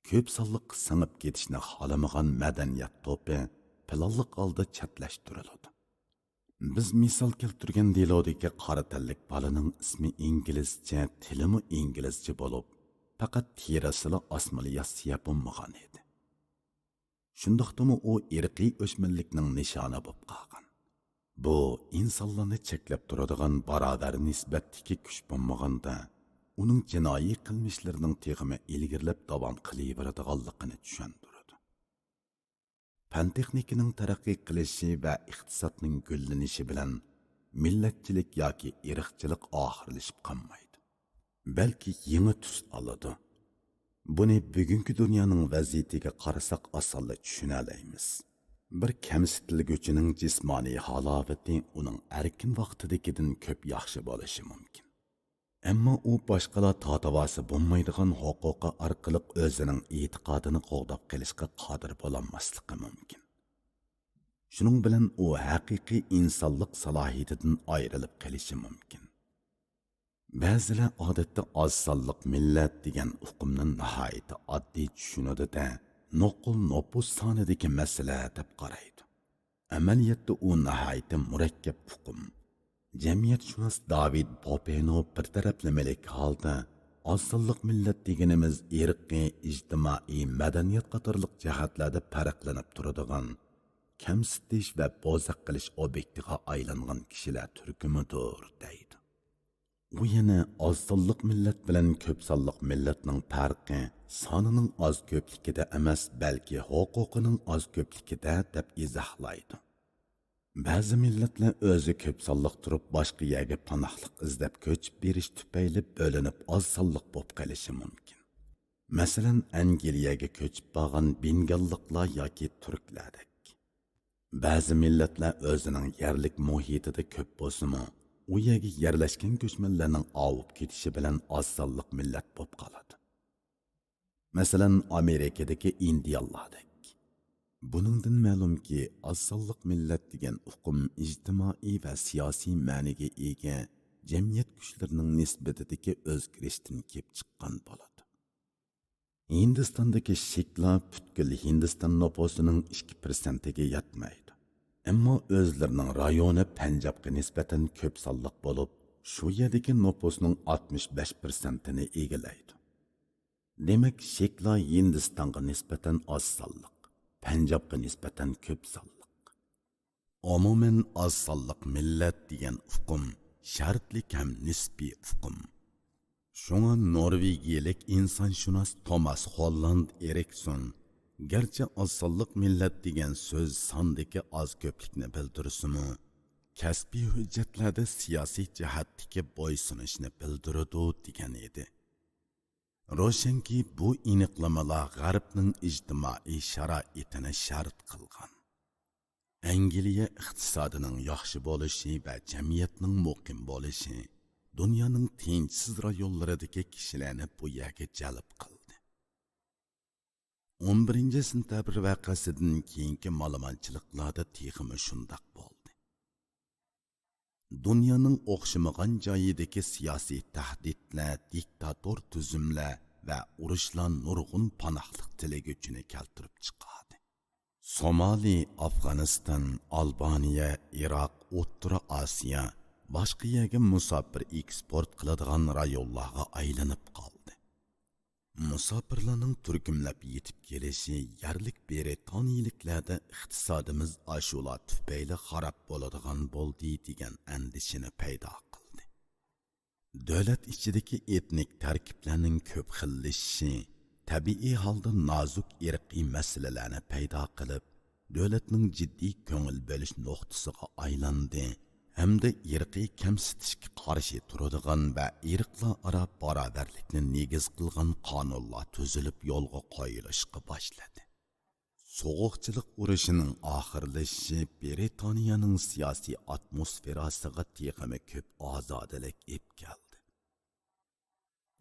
كۆپ سانلىققا سىڭىپ كېتىشنى خالىمىغان مەدەنىيەت توپى پىلانلىق ھالدا چەتلەشتۈرۈلىدۇ. بىز مىسال كەلتۈرگەن دېلودىكى قارا تەنلىك بالىنىڭ ئىسمى ئىنگلىزچە، تىلىمۇ ئىنگلىزچە بولۇپ، پەقەت تېرىسىلا ئاسمىلىياسىيە بولمىغان ئىدى. شۇنداقتىمۇ ئۇ ئىرقىي ئۆچمەنلىكنىڭ نىشانى بولۇپ قالغان. بۇ ئىنسانلارنى چەكلەپ تۇرىدىغان باراۋەر نىسبەتتىكى كۈچ بولمىغاندا، ئۇنىڭ جىنايى قىلمىشلىرىنىڭ تېخىمۇ ئىلگىرىلەپ داۋام قىلىۋېرىدىغانلىقىنى چۈشەندۈرىدۇ. پەن تېخنىكىنىڭ تەرەققىي قىلىشى ۋە ئىقتىسادنىڭ گۈللىنىشى بىلەن مىللەتچىلىك ياكى ئىرقچىلىق ئاخىرلىشىپ قالمايدۇ، بەلكى يېڭى تۈس ئالىدۇ. بۇنى بۈگۈنكى دۇنيانىڭ ۋەزىيىتىگە قارىساق ئاسانلا چۈشىنەلەيمىز. بىر كەمسىتىلگۈچىنىڭ جىسمانىي ھالاۋىتى ئۇنىڭ ئەركىن ۋاقتىدىكىدىن كۆپ ياخشى بولۇشى مۇمكىن. ئەمما ئۇ باشقىلار تارتىۋالسا بولمايدىغان ھوقۇقى ئارقىلىق ئۆزىنىڭ ئېتىقادىنى قوغداپ قېلىشقا قادىر بولالماسلىقى مۇمكىن. شۇنىڭ بىلەن ئۇ ھەقىقىي ئىنسانلىق سالاھىيىتىدىن ئايرىلىپ قېلىشى مۇمكىن. بەزىلەر ئادەتتە ئاز سانلىق مىللەت دېگەن ئۇقۇمنى ناھايىتى ئاددىي چۈشىنىدۇ-دە، نوقۇل نوپۇس سانىدىكى مەسىلە دەپ قارايدۇ. ئەمەلىيەتتە ئۇ ناھايىتى مۇرەككەپ ئۇقۇم. جەمئىيەتشۇناس داۋىد بوپېنو بىر تەرەپلىمىلىك ھالدا، ئاز سانلىق مىللەت دېگىنىمىز ئىرقىي، ئىجتىمائىي، مەدەنىيەت قاتارلىق جەھەتلەردە پەرقلىنىپ تۇرىدىغان، كەمسىتىش ۋە بوزەك قىلىش ئوبيېكتىغا ئايلانغان كىشىلەر تۈركۈمىدۇر، دەيدۇ. ئۇ يەنە ئاز سانلىق مىللەت بىلەن كۆپ سانلىق مىللەتنىڭ پەرقى سانىنىڭ ئاز كۆپلۈكىدە ئەمەس، بەلكى ھوقۇقىنىڭ ئاز كۆپلۈكىدە، دەپ ئىزاھلايدۇ. بەزى مىللەتلەر ئۆزى كۆپ سانلىق تۇرۇپ، باشقا يەرگە پاناھلىق ئىزدەپ كۆچۈپ بېرىش تۈپەيلى بۆلۈنۈپ، ئاز سانلىق بولۇپ قېلىشى مۇمكىن. مەسىلەن، ئەنگلىيەگە كۆچۈپ بارغان بېنگاللىقلار ياكى تۈركلەردەك. بەزى مىللەتلەر ئۆزىنىڭ يەرلىك مۇھىتىدا كۆپ بولسىمۇ، ئۇ يەرگە يەرلەشكەن كۆچمەنلەرنىڭ ئاۋۇپ كېتىشى بىلەن ئاز سانلىق مىللەت بولۇپ قالىدۇ. مەسىلەن، ئامېرىكىدىكى ئىندىيانلاردەك. بۇنىڭدىن مەلۇمكى، ئاز سانلىق مىللەت دېگەن ئۇقۇم ئىجتىمائىي ۋە سىياسىي مەنىگە ئىگە جەمئىيەت كۈچلىرىنىڭ نىسبىتىدىكى ئۆزگىرىشتىن كېلىپ چىققان بولىدۇ. ھىندىستاندىكى شىكلار پۈتكۈل ھىندىستان نوپۇسىنىڭ ئىككى پىرسەنتىگە يەتمەيدۇ. ئەمما ئۆزلىرىنىڭ رايونى پەنجابقا نىسبەتەن كۆپ سانلىق بولۇپ، شۇ يەردىكى نوپۇسنىڭ ئاتمىش بەش پىرسەنتىنى ئىگىلەيدۇ. دېمەك، شىكلار ھىندىستانغا نىسبەتەن ئاز سانلىق، پەنجابقا نىسبەتەن كۆپ سانلىق. ئومۇمەن، ئاز سانلىق مىللەت دېگەن ئۇقۇم شەرتلىك ھەم نىسپىي ئۇقۇم. شۇڭا نورۋېگىيەلىك ئىنسانشۇناس توماس خوللاند ئېرىكسون، گەرچە ئاز سانلىق مىللەت دېگەن سۆز ساندىكى ئاز كۆپلۈكنى بىلدۈرسىمۇ، كەسپىي ھۆججەتلەردە سىياسىي جەھەتتىكى بويسۇنۇشنى بىلدۈرىدۇ، دېگەن ئىدى. روشەنكى، بۇ ئېنىقلىمىلار غەربنىڭ ئىجتىمائىي شارائىتىنى شەرت قىلغان. ئەنگلىيە ئىقتىسادىنىڭ ياخشى بولۇشى ۋە جەمئىيەتنىڭ مۇقىم بولۇشى دۇنيانىڭ تىنچسىز رايونلىرىدىكى كىشىلەرنى بۇ يەرگە جەلپ قىلدى. ئون بىرىنچى سېنتەبىر ۋەقەسىدىن كېيىنكى مالىمانچىلىقلاردا تېخىمۇ شۇنداق بولدى. دۇنيانىڭ ئوخشىمىغان جايىدىكى سىياسىي تەھدىتلەر، دىكتاتور تۈزۈملەر ۋە ئۇرۇشلار نۇرغۇن پاناھلىق تىلىگۈچىنى كەلتۈرۈپ چىقاردى. سومالى، ئافغانىستان، ئالبانىيە، ئىراق، ئوتتۇرا ئاسىيا، باشقا يەرگە مۇساپىر ئېكسپورت قىلىدىغان رايونلارغا ئايلىنىپ قالدى. مۇساپىرلارنىڭ تۈركۈملەپ يېتىپ كېلىشى يەرلىك برىتانىيىلىكلەردە ئىقتىسادىمىز ئاشۇلار تۈپەيلى خاراب بولىدىغان بولدى دېگەن ئەندىشىنى پەيدا قىلدى. دۆلەت ئىچىدىكى ئېتنىك تەركىبلەرنىڭ كۆپ خىللىشىشى تەبىئىي ھالدا نازۇك ئىرقىي مەسىلىلەرنى پەيدا قىلىپ، دۆلەتنىڭ جىددىي كۆڭۈل بۆلۈش نۇقتىسىغا ئايلاندى ئەمدى ئىرقىي كەمسىتىشكە قارشى تۇرىدىغان ۋە ئىرقلار ئارا باراۋەرلىكنى نېگىز قىلغان قانۇنلار تۈزۈلۈپ يولغا قويۇلۇشقا باشلىدى. سوغۇقچىلىق ئۇرۇشىنىڭ ئاخىرلىشىشى برىتانىيەنىڭ سىياسىي ئاتموسفېراسىغا تېخىمۇ كۆپ ئازادىلىك ئېلىپ كەلدى.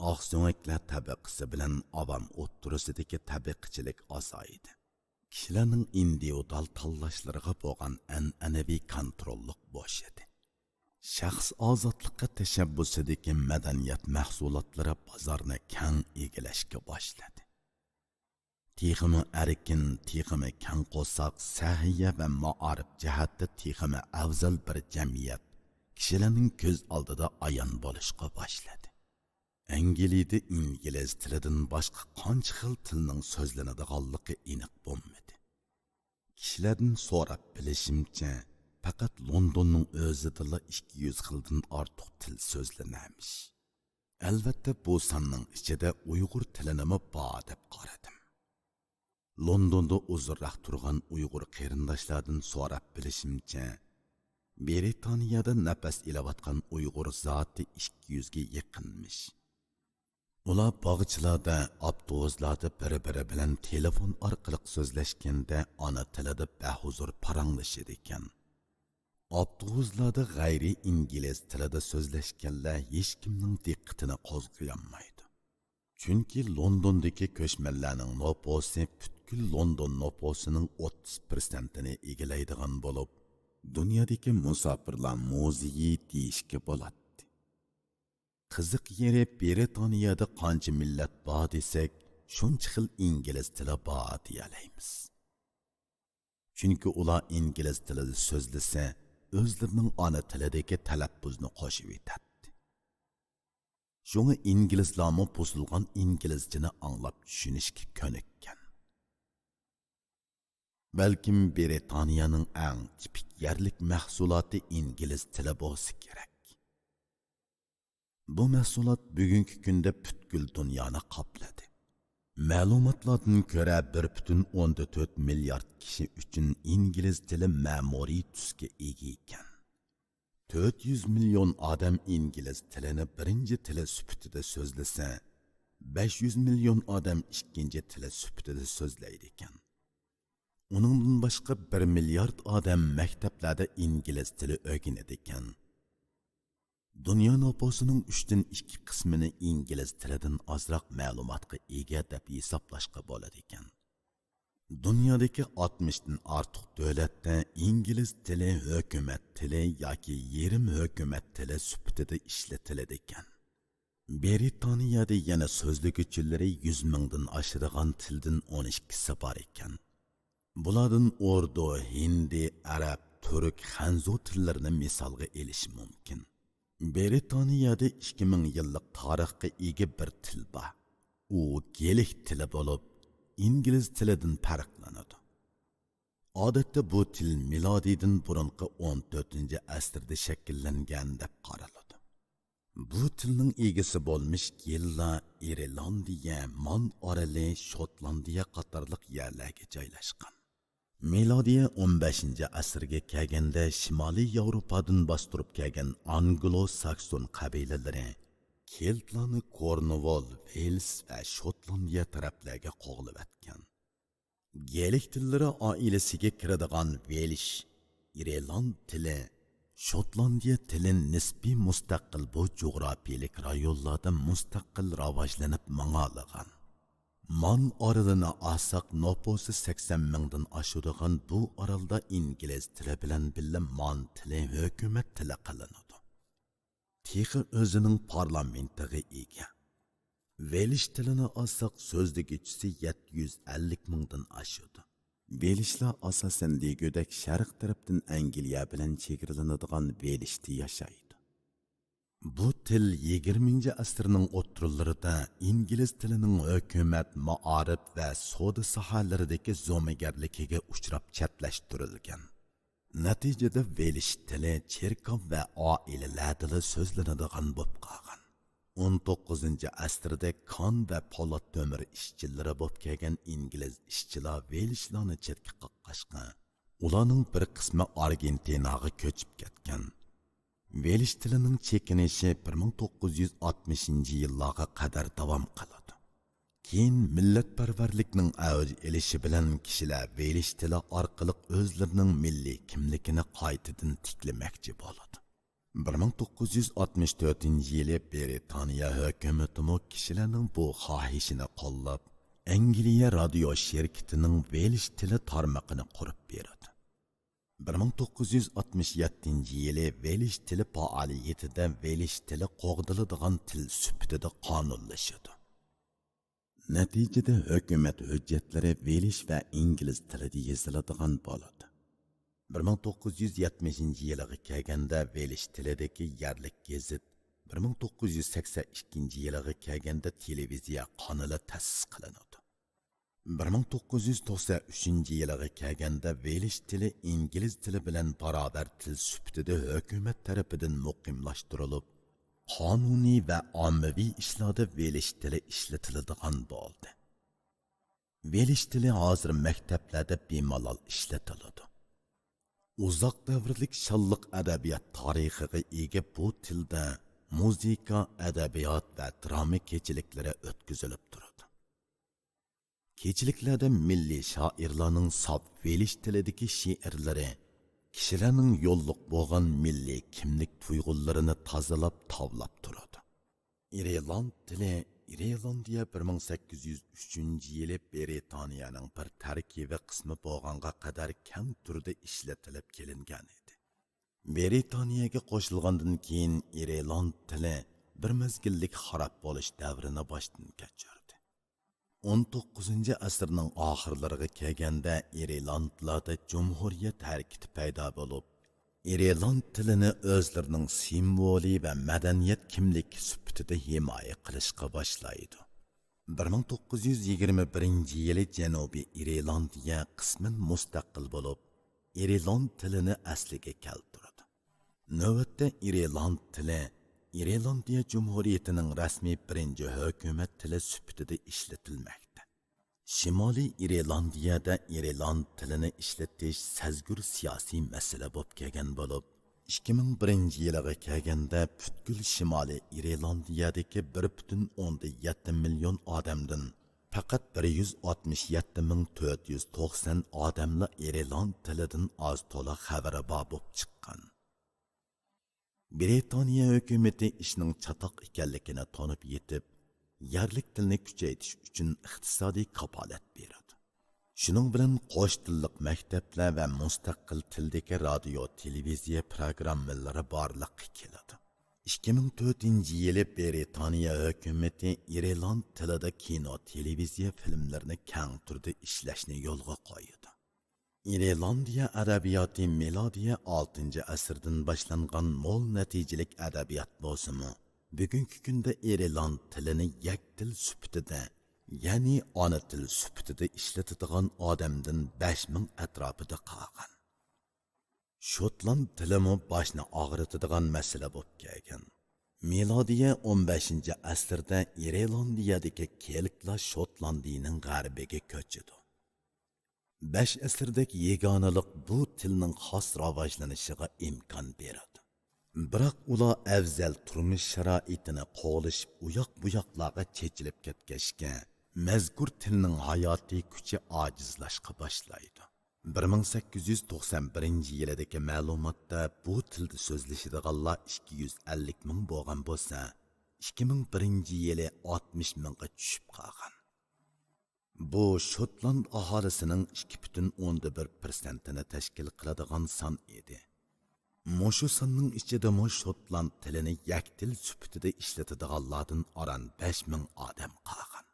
ئاقسۆڭەكلەر تەبىقىسى بىلەن ئاۋام ئوتتۇرىسىدىكى تەبىقىچىلىك ئازايدى. كىشىلەرنىڭ ئىندىۋىدۇئال تاللاشلىرىغا بولغان ئەنئەنىۋى كونتروللۇق بوشىدى. شەخس ئازادلىقى تەشەببۇسىدىكى مەدەنىيەت مەھسۇلاتلىرى بازارنى كەڭ ئىگىلەشكە باشلىدى. تېخىمۇ ئەركىن، تېخىمۇ كەڭ قورساق، سەھىيە ۋە مائارىپ جەھەتتە تېخىمۇ ئەۋزەل بىر جەمئىيەت كىشىلەرنىڭ كۆز ئالدىدا ئايان بولۇشقا باشلىدى. ئەنگلىيىدە ئىنگلىز تىلىدىن باشقا قانچە خىل تىلنىڭ سۆزلىنىدىغانلىقى ئېنىق بولمىدى. كىشىلەردىن سوراپ بىلىشىمچە، پەقەت لوندوننىڭ ئۆزىدىلا ئىككى يۈز خىلدىن ئارتۇق تىل سۆزلىنەرمىش. ئەلۋەتتە، بۇ ساننىڭ ئىچىدە ئۇيغۇر تىلىنىمۇ بار دەپ قارىدىم. لوندوندا ئۇزۇنراق تۇرغان ئۇيغۇر قېرىنداشلاردىن سوراپ بىلىشىمچە، برىتانىيەدە نەپەس ئېلىۋاتقان ئۇيغۇر زاتى ئىككى يۈزگە يېقىنمىش. ئۇلار باغچىلاردا، ئاپتوبۇسلاردا بىر-بىرى بىلەن تېلېفون ئارقىلىق سۆزلەشكەندە ئانا تىلىدا بەھۇزۇر پاراڭلىشىدىكەن. ئاپتوبۇسلاردا غەيرىي ئىنگلىز تىلىدا سۆزلەشكەنلەر ھېچكىمنىڭ دىققىتىنى قوزغىيالمايدۇ. چۈنكى لوندوندىكى كۆچمەنلەرنىڭ نوپۇسى پۈتكۈل لوندون نوپۇسىنىڭ ئوتتۇز پىرسەنتىنى ئىگىلەيدىغان بولۇپ، دۇنيادىكى مۇساپىرلار مۇزېيى دېيىشكە بولاتتى. قىزىق يېرى، برىتانىيەدە قانچە مىللەت بار دېسەك، شۇنچە خىل ئىنگلىز تىلى بار دېيەلەيمىز. چۈنكى ئۇلار ئىنگلىز تىلىدا سۆزلىسە، ئۆزلىرىنىڭ ئانا تىلىدىكى تەلەپپۇزنى قوشۇۋېتەتتى. شۇڭا ئىنگلىزلارمۇ بۇزۇلغان ئىنگلىزچىنى ئاڭلاپ چۈشىنىشكە كۆنۈككەن. بەلكىم برىتانىيەنىڭ ئەڭ تىپىك يەرلىك مەھسۇلاتى ئىنگلىز تىلى بولسا كېرەك. بۇ مەھسۇلات بۈگۈنكى كۈندە پۈتكۈل دۇنيانى قاپلىدى. مەلۇماتلاردىن كۆرە، بىر پۈتۈن ئوندىن تۆت مىليارد كىشى ئۈچۈن ئىنگلىز تىلى مەمۇرىي تۈسكە ئىگە ئىكەن. تۆت يۈز مىليون ئادەم ئىنگلىز تىلىنى بىرىنچى تىلى سۈپىتىدە سۆزلىسە، بەش يۈز مىليون ئادەم ئىككىنچى تىلى سۈپىتىدە سۆزلەيدىكەن. ئۇنىڭدىن باشقا، بىر مىليارد ئادەم مەكتەپلەردە ئىنگلىز تىلى ئۆگىنىدىكەن. دۇنيا نوپۇسىنىڭ ئۈچتىن ئىككى قىسمىنى ئىنگلىز تىلىدىن ئازراق مەلۇماتقا ئىگە دەپ ھېسابلاشقا بولىدىكەن. دۇنيادىكى ئاتمىشتىن ئارتۇق دۆلەتتە ئىنگلىز تىلى ھۆكۈمەت تىلى ياكى يېرىم ھۆكۈمەت تىلى سۈپىتىدە ئىشلىتىلىدىكەن. برىتانىيەدە يەنە سۆزلىگۈچىلىرى يۈز مىڭدىن ئاشىدىغان تىلدىن ئون ئىككىسى بار ئىكەن. بۇلاردىن ئوردۇ، ھىندى، ئەرەب، تۈرك، خەنزۇ تىللىرىنى مىسالغا ئېلىش مۇمكىن. برىتانىيەدە ئىككى مىڭ يىللىق تارىخقا ئىگە بىر تىل بار. ئۇ گېلىك تىلى بولۇپ، ئىنگلىز تىلىدىن پەرقلىنىدۇ. ئادەتتە بۇ تىل مىلادىيدىن بۇرۇنقى ئون تۆتىنچى ئەسىردە شەكىللەنگەن دەپ قارىلىدۇ. بۇ تىلنىڭ ئىگىسى بولمىش گېللار ئىرېلاندىيە، مان ئارىلى، شوتلاندىيە قاتارلىق يەرلەرگە جايلاشقان. مىلادىيە ئون بەشىنچى ئەسىرگە كەلگەندە شىمالىي ياۋروپادىن باستۇرۇپ كەلگەن ئانگلو-ساكسون قەبىلىلىرى كېلتلارنى كورنۇۋول، ۋېلس ۋە شوتلاندىيە تەرەپلەرگە قوغلىۋەتكەن. گېلىك تىللىرى ئائىلىسىگە كىرىدىغان ۋېلش، ئىرېلاند تىلى، شوتلاندىيە تىلى نىسپىي مۇستەقىل بۇ جۇغراپىيەلىك رايونلاردا مۇستەقىل راۋاجلىنىپ ماڭالىغان. مان ئارىلىنى ئالساق، نوپۇسى سەكسەن مىڭدىن ئاشىدىغان بۇ ئارالدا ئىنگلىز تىلى بىلەن بىللە مان تىلى ھۆكۈمەت تىلى قىلىنىدۇ. تېخى ئۆزىنىڭ پارلامېنتىغا ئىگە. ۋېلش تىلىنى ئالساق، سۆزلىگۈچىسى يەتتە يۈز ئەللىك مىڭدىن ئاشىدۇ. ۋېلشلار ئاساسەن دېگۈدەك شەرق تەرەپتىن ئەنگلىيە بىلەن چېگرىلىنىدىغان ۋېلشتە ياشايدۇ. بۇ تىل يىگىرمىنچى ئەسىرنىڭ ئوتتۇرىلىرىدا ئىنگلىز تىلىنىڭ ھۆكۈمەت، مائارىپ ۋە سودا ساھەلىرىدىكى زومىگەرلىكىگە ئۇچراپ چەتلەشتۈرۈلگەن. نەتىجىدە ۋېلش تىلى چېركاۋ ۋە ئائىلىلەردىلا سۆزلىنىدىغان بولۇپ قالغان. ئون توققۇزىنچى ئەسىردە كان ۋە پولات تۆمۈر ئىشچىلىرى بولۇپ كەلگەن ئىنگلىز ئىشچىلار ۋېلشلارنى چەتكە قاققاچقا، ئۇلارنىڭ بىر قىسمى ئارگېنتىناغا كۆچۈپ كەتكەن. ۋېلىش تىلىنىڭ چېكىنىشى بىر مىڭ توققۇز يۈز ئاتمىشىنچى يىللارغا قەدەر داۋام قىلىدۇ. كېيىن مىللەتپەرۋەرلىكنىڭ ئەۋج ئېلىشى بىلەن كىشىلەر ۋېلىش تىلى ئارقىلىق ئۆزلىرىنىڭ مىللىي كىملىكىنى قايتىدىن تىكلىمەكچى بولىدۇ. بىر مىڭ توققۇز يۈز ئاتمىش تۆتىنچى يىلى برىتانىيە ھۆكۈمىتىمۇ كىشىلەرنىڭ بۇ خاھىشىنى قوللاپ، ئەنگلىيە رادىيو شىركىتىنىڭ ۋېلىش تىلى تارمىقىنى قۇرۇپ بېرىدۇ. بىر مىڭ توققۇز يۈز ئاتمىش يەتتىنچى يىلى ۋېلىش تىلى پائالىيىتىدە ۋېلىش تىلى قوغدىلىدىغان تىل سۈپىتىدە قانۇنلىشىدۇ. نەتىجىدە ھۆكۈمەت ھۆججەتلىرى ۋېلىش ۋە ئىنگلىز تىلىدا يېزىلىدىغان بولىدۇ. بىر مىڭ توققۇز يۈز يەتمىشىنچى يىلىغا كەلگەندە ۋېلىش تىلىدىكى يەرلىك گېزىت، بىر مىڭ توققۇز يۈز سەكسەن ئىككىنچى يىلىغا كەلگەندە تېلېۋىزىيە قانىلى تەسىس قىلىنىدۇ. بىر مىڭ توققۇز يۈز توقسەن ئۈچىنچى يىلىغا كەلگەندە ۋېلىش تىلى ئىنگلىز تىلى بىلەن باراۋەر تىل سۈپىتىدە ھۆكۈمەت تەرىپىدىن مۇقىملاشتۇرۇلۇپ، قانۇنىي ۋە ئاممىۋى ئىشلاردا ۋېلىش تىلى ئىشلىتىلىدىغان بولدى. ۋېلىش تىلى ھازىر مەكتەپلەردە بىمالال ئىشلىتىلىدۇ. ئۇزاق دەۋرلىك شانلىق ئەدەبىيات تارىخىغا ئىگە بۇ تىلدا مۇزىكا، ئەدەبىيات ۋە دراما كېچىلىكلىرى ئۆتكۈزۈلۈپ تۇرىدۇ. كېچىلىكلەردە مىللىي شائىرلارنىڭ ساپ ۋېلىش تىلىدىكى شېئىرلىرى كىشىلەرنىڭ يوللۇق بولغان مىللىي كىملىك تۇيغۇلىرىنى تازىلاپ، تاۋلاپ تۇرىدۇ. ئىرېلاند تىلى، ئىرېلاندىيە بىر مىڭ سەككىز يۈز ئۈچىنچى يىلى برىتانىيەنىڭ بىر تەركىبىي قىسمى بولغانغا قەدەر كەڭ تۈردە ئىشلىتىلىپ كېلىنگەن ئىدى. برىتانىيەگە قوشۇلغاندىن كېيىن ئىرېلاند تىلى بىر مەزگىللىك خاراب بولۇش دەۋرىنى باشتىن كەچۈردى. ئون توققۇزىنچى ئەسىرنىڭ ئاخىرلىرىغا كەلگەندە ئىرېلاندلاردا جۇمھۇرىيەت ھەرىكىتى پەيدا بولۇپ، ئىرېلاند تىلىنى ئۆزلىرىنىڭ سىمۋولى ۋە مەدەنىيەت كىملىكى سۈپىتىدە ھىمايە قىلىشقا باشلايدۇ. بىر مىڭ توققۇز يۈز يىگىرمە بىرىنچى يىلى جەنۇبىي ئىرېلاندىيە قىسمەن مۇستەقىل بولۇپ، ئىرېلاند تىلىنى ئەسلىگە كەلتۈرىدۇ. نۆۋەتتە ئىرېلاند تىلى ئىرېلاندىيە جۇمھۇرىيىتىنىڭ رەسمىي بىرىنچى ھۆكۈمەت تىلى سۈپىتىدە ئىشلىتىلمەكتە. شىمالىي ئىرېلاندىيەدە ئىرېلاند تىلىنى ئىشلىتىش سەزگۈر سىياسىي مەسىلە بولۇپ كەلگەن بولۇپ، ئىككى مىڭ بىرىنچى يىلىغا كەلگەندە پۈتكۈل شىمالىي ئىرېلاندىيەدىكى بىر پۈتۈن ئوندىن يەتتە مىليون ئادەمدىن پەقەت بىر يۈز ئاتمىش يەتتە مىڭ تۆت يۈز توقسان ئادەملا ئىرېلاند تىلىدىن ئاز تولا خەۋىرى بار بولۇپ چىققان. برىتانىيە ھۆكۈمىتى ئىشنىڭ چاتاق ئىكەنلىكىنى تونۇپ يېتىپ، يەرلىك تىلنى كۈچەيتىش ئۈچۈن ئىقتىسادىي كاپالەت بېرىدۇ. شۇنىڭ بىلەن قوش تىللىق مەكتەپلەر ۋە مۇستەقىل تىلدىكى رادىيو، تېلېۋىزىيە پىروگراممىلىرى بارلىققا كېلىدۇ. ئىككى مىڭ تۆتىنچى يىلى برىتانىيە ھۆكۈمىتى ئىرېلاند تىلىدا كىنو، تېلېۋىزىيە فىلىملىرىنى كەڭ تۈردە ئىشلەشنى يولغا قويىدۇ. ئىرېلاندىيە ئەدەبىياتى مىلادىيە ئالتىنچى ئەسىردىن باشلانغان مول نەتىجىلىك ئەدەبىيات بولسىمۇ، بۈگۈنكى كۈندە ئىرېلاند تىلىنى يەك تىل سۈپىتىدە، يەنى ئانا تىل سۈپىتىدە ئىشلىتىدىغان ئادەمدىن بەش مىڭ ئەتراپىدا قالغان. شوتلاند تىلىمۇ باشنى ئاغرىتىدىغان مەسىلە بولۇپ كەلگەن. مىلادىيە ئون بەشىنچى ئەسىردە ئىرېلاندىيەدىكى كېلتلار شوتلاندىيىنىڭ غەربىگە كۆچىدۇ. بەش ئەسىردەك يېگانىلىق بۇ تىلنىڭ خاس راۋاجلىنىشىغا ئىمكان بېرىدۇ. بىراق ئۇلار ئەۋزەل تۇرمۇش شارائىتىنى قوغلىشىپ، ئۇياق-بۇياقلارغا چېچىلىپ كەتكەچكە، مەزكۇر تىلنىڭ ھاياتىي كۈچى ئاجىزلاشقا باشلايدۇ. بىر مىڭ سەككىز يۈز توقسان بىرىنچى يىلىدىكى مەلۇماتتا بۇ تىلدا سۆزلىشىدىغانلار ئىككى يۈز ئەللىك مىڭ بولغان بولسا، ئىككى مىڭ بىرىنچى يىلى ئاتمىش مىڭغا چۈشۈپ قالغان. بۇ شوتلاند ئاھالىسىنىڭ ئىككى پۈتۈن ئوندىن بىر پىرسەنتىنى تەشكىل قىلىدىغان سان ئىدى. مۇشۇ ساننىڭ ئىچىدىمۇ شوتلاند تىلىنى يەك تىل سۈپىتىدە ئىشلىتىدىغانلاردىن ئاران بەش مىڭ ئادەم قالغان.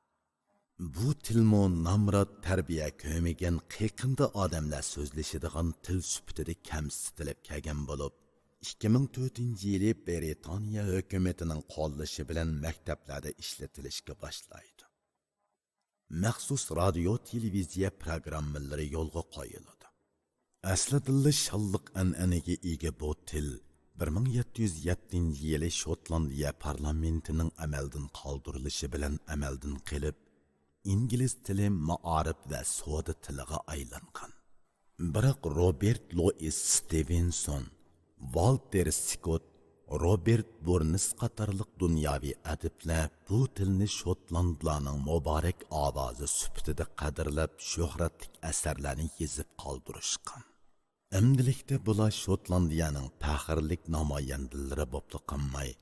بۇ تىلمۇ نامرات، تەربىيە كۆرمىگەن، قېقىندا ئادەملەر سۆزلىشىدىغان تىل سۈپىتىدە كەمسىتىلىپ كەلگەن بولۇپ، ئىككى مىڭ تۆتىنچى يىلى برىتانىيە ھۆكۈمىتىنىڭ قوللىشى بىلەن مەكتەپلەردە ئىشلىتىلىشكە باشلايدۇ. مەخسۇس رادىيو، تېلېۋىزىيە پىروگراممىلىرى يولغا قويۇلىدۇ. ئەسلىدىنلا شانلىق ئەنئەنىگە ئىگە بۇ تىل بىر مىڭ يەتتە يۈز يەتتىنچى يىلى شوتلاندىيە پارلامېنتىنىڭ ئەمەلدىن قالدۇرۇلۇشى بىلەن ئەمەلدىن قېلىپ، ئىنگلىز تىلى، مائارىپ ۋە سودا تىلىغا ئايلانغان. بىراق روبېرت لوئىس ستېۋېنسون، ۋالتېر سكوت، روبېرت بۇرنس قاتارلىق دۇنياۋى ئەدىبلەر بۇ تىلنى شوتلاندلارنىڭ مۇبارەك ئاۋازى سۈپىتىدە قەدىرلەپ، شۆھرەتلىك ئەسەرلەرنى يېزىپ قالدۇرۇشقان. ئەمدىلىكتە بۇلار شوتلاندىيەنىڭ پەخىرلىك نامايەندىلىرى بولۇپلا قالماي،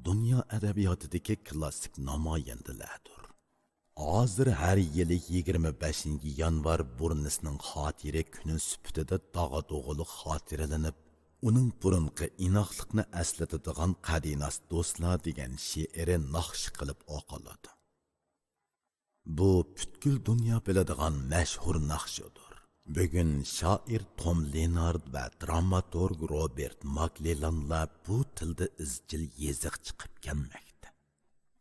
دۇنيا ئەدەبىياتىدىكى كلاسسىك نامايەندىلەردۇر. ھازىر ھەر يىلى يىگىرمە بەشىنچى يانۋار بۇرنسنىڭ خاتىرە كۈنى سۈپىتىدە داغا دوغىلىق خاتىرىلىنىپ، ئۇنىڭ بۇرۇنقى ئىناقلىقنى ئەسلىتىدىغان قەدىناس دوستلار دېگەن شېئىرى ناخشا قىلىپ ئوقۇلىدۇ. بۇ پۈتكۈل دۇنيا بىلىدىغان مەشھۇر ناخشىدۇر. بۈگۈن شائىر توم لېنارد ۋە دراماتورگ روبېرت ماكلېلانلار بۇ تىلدا ئىزچىل يېزىق چىقىپ كەلمەكتە.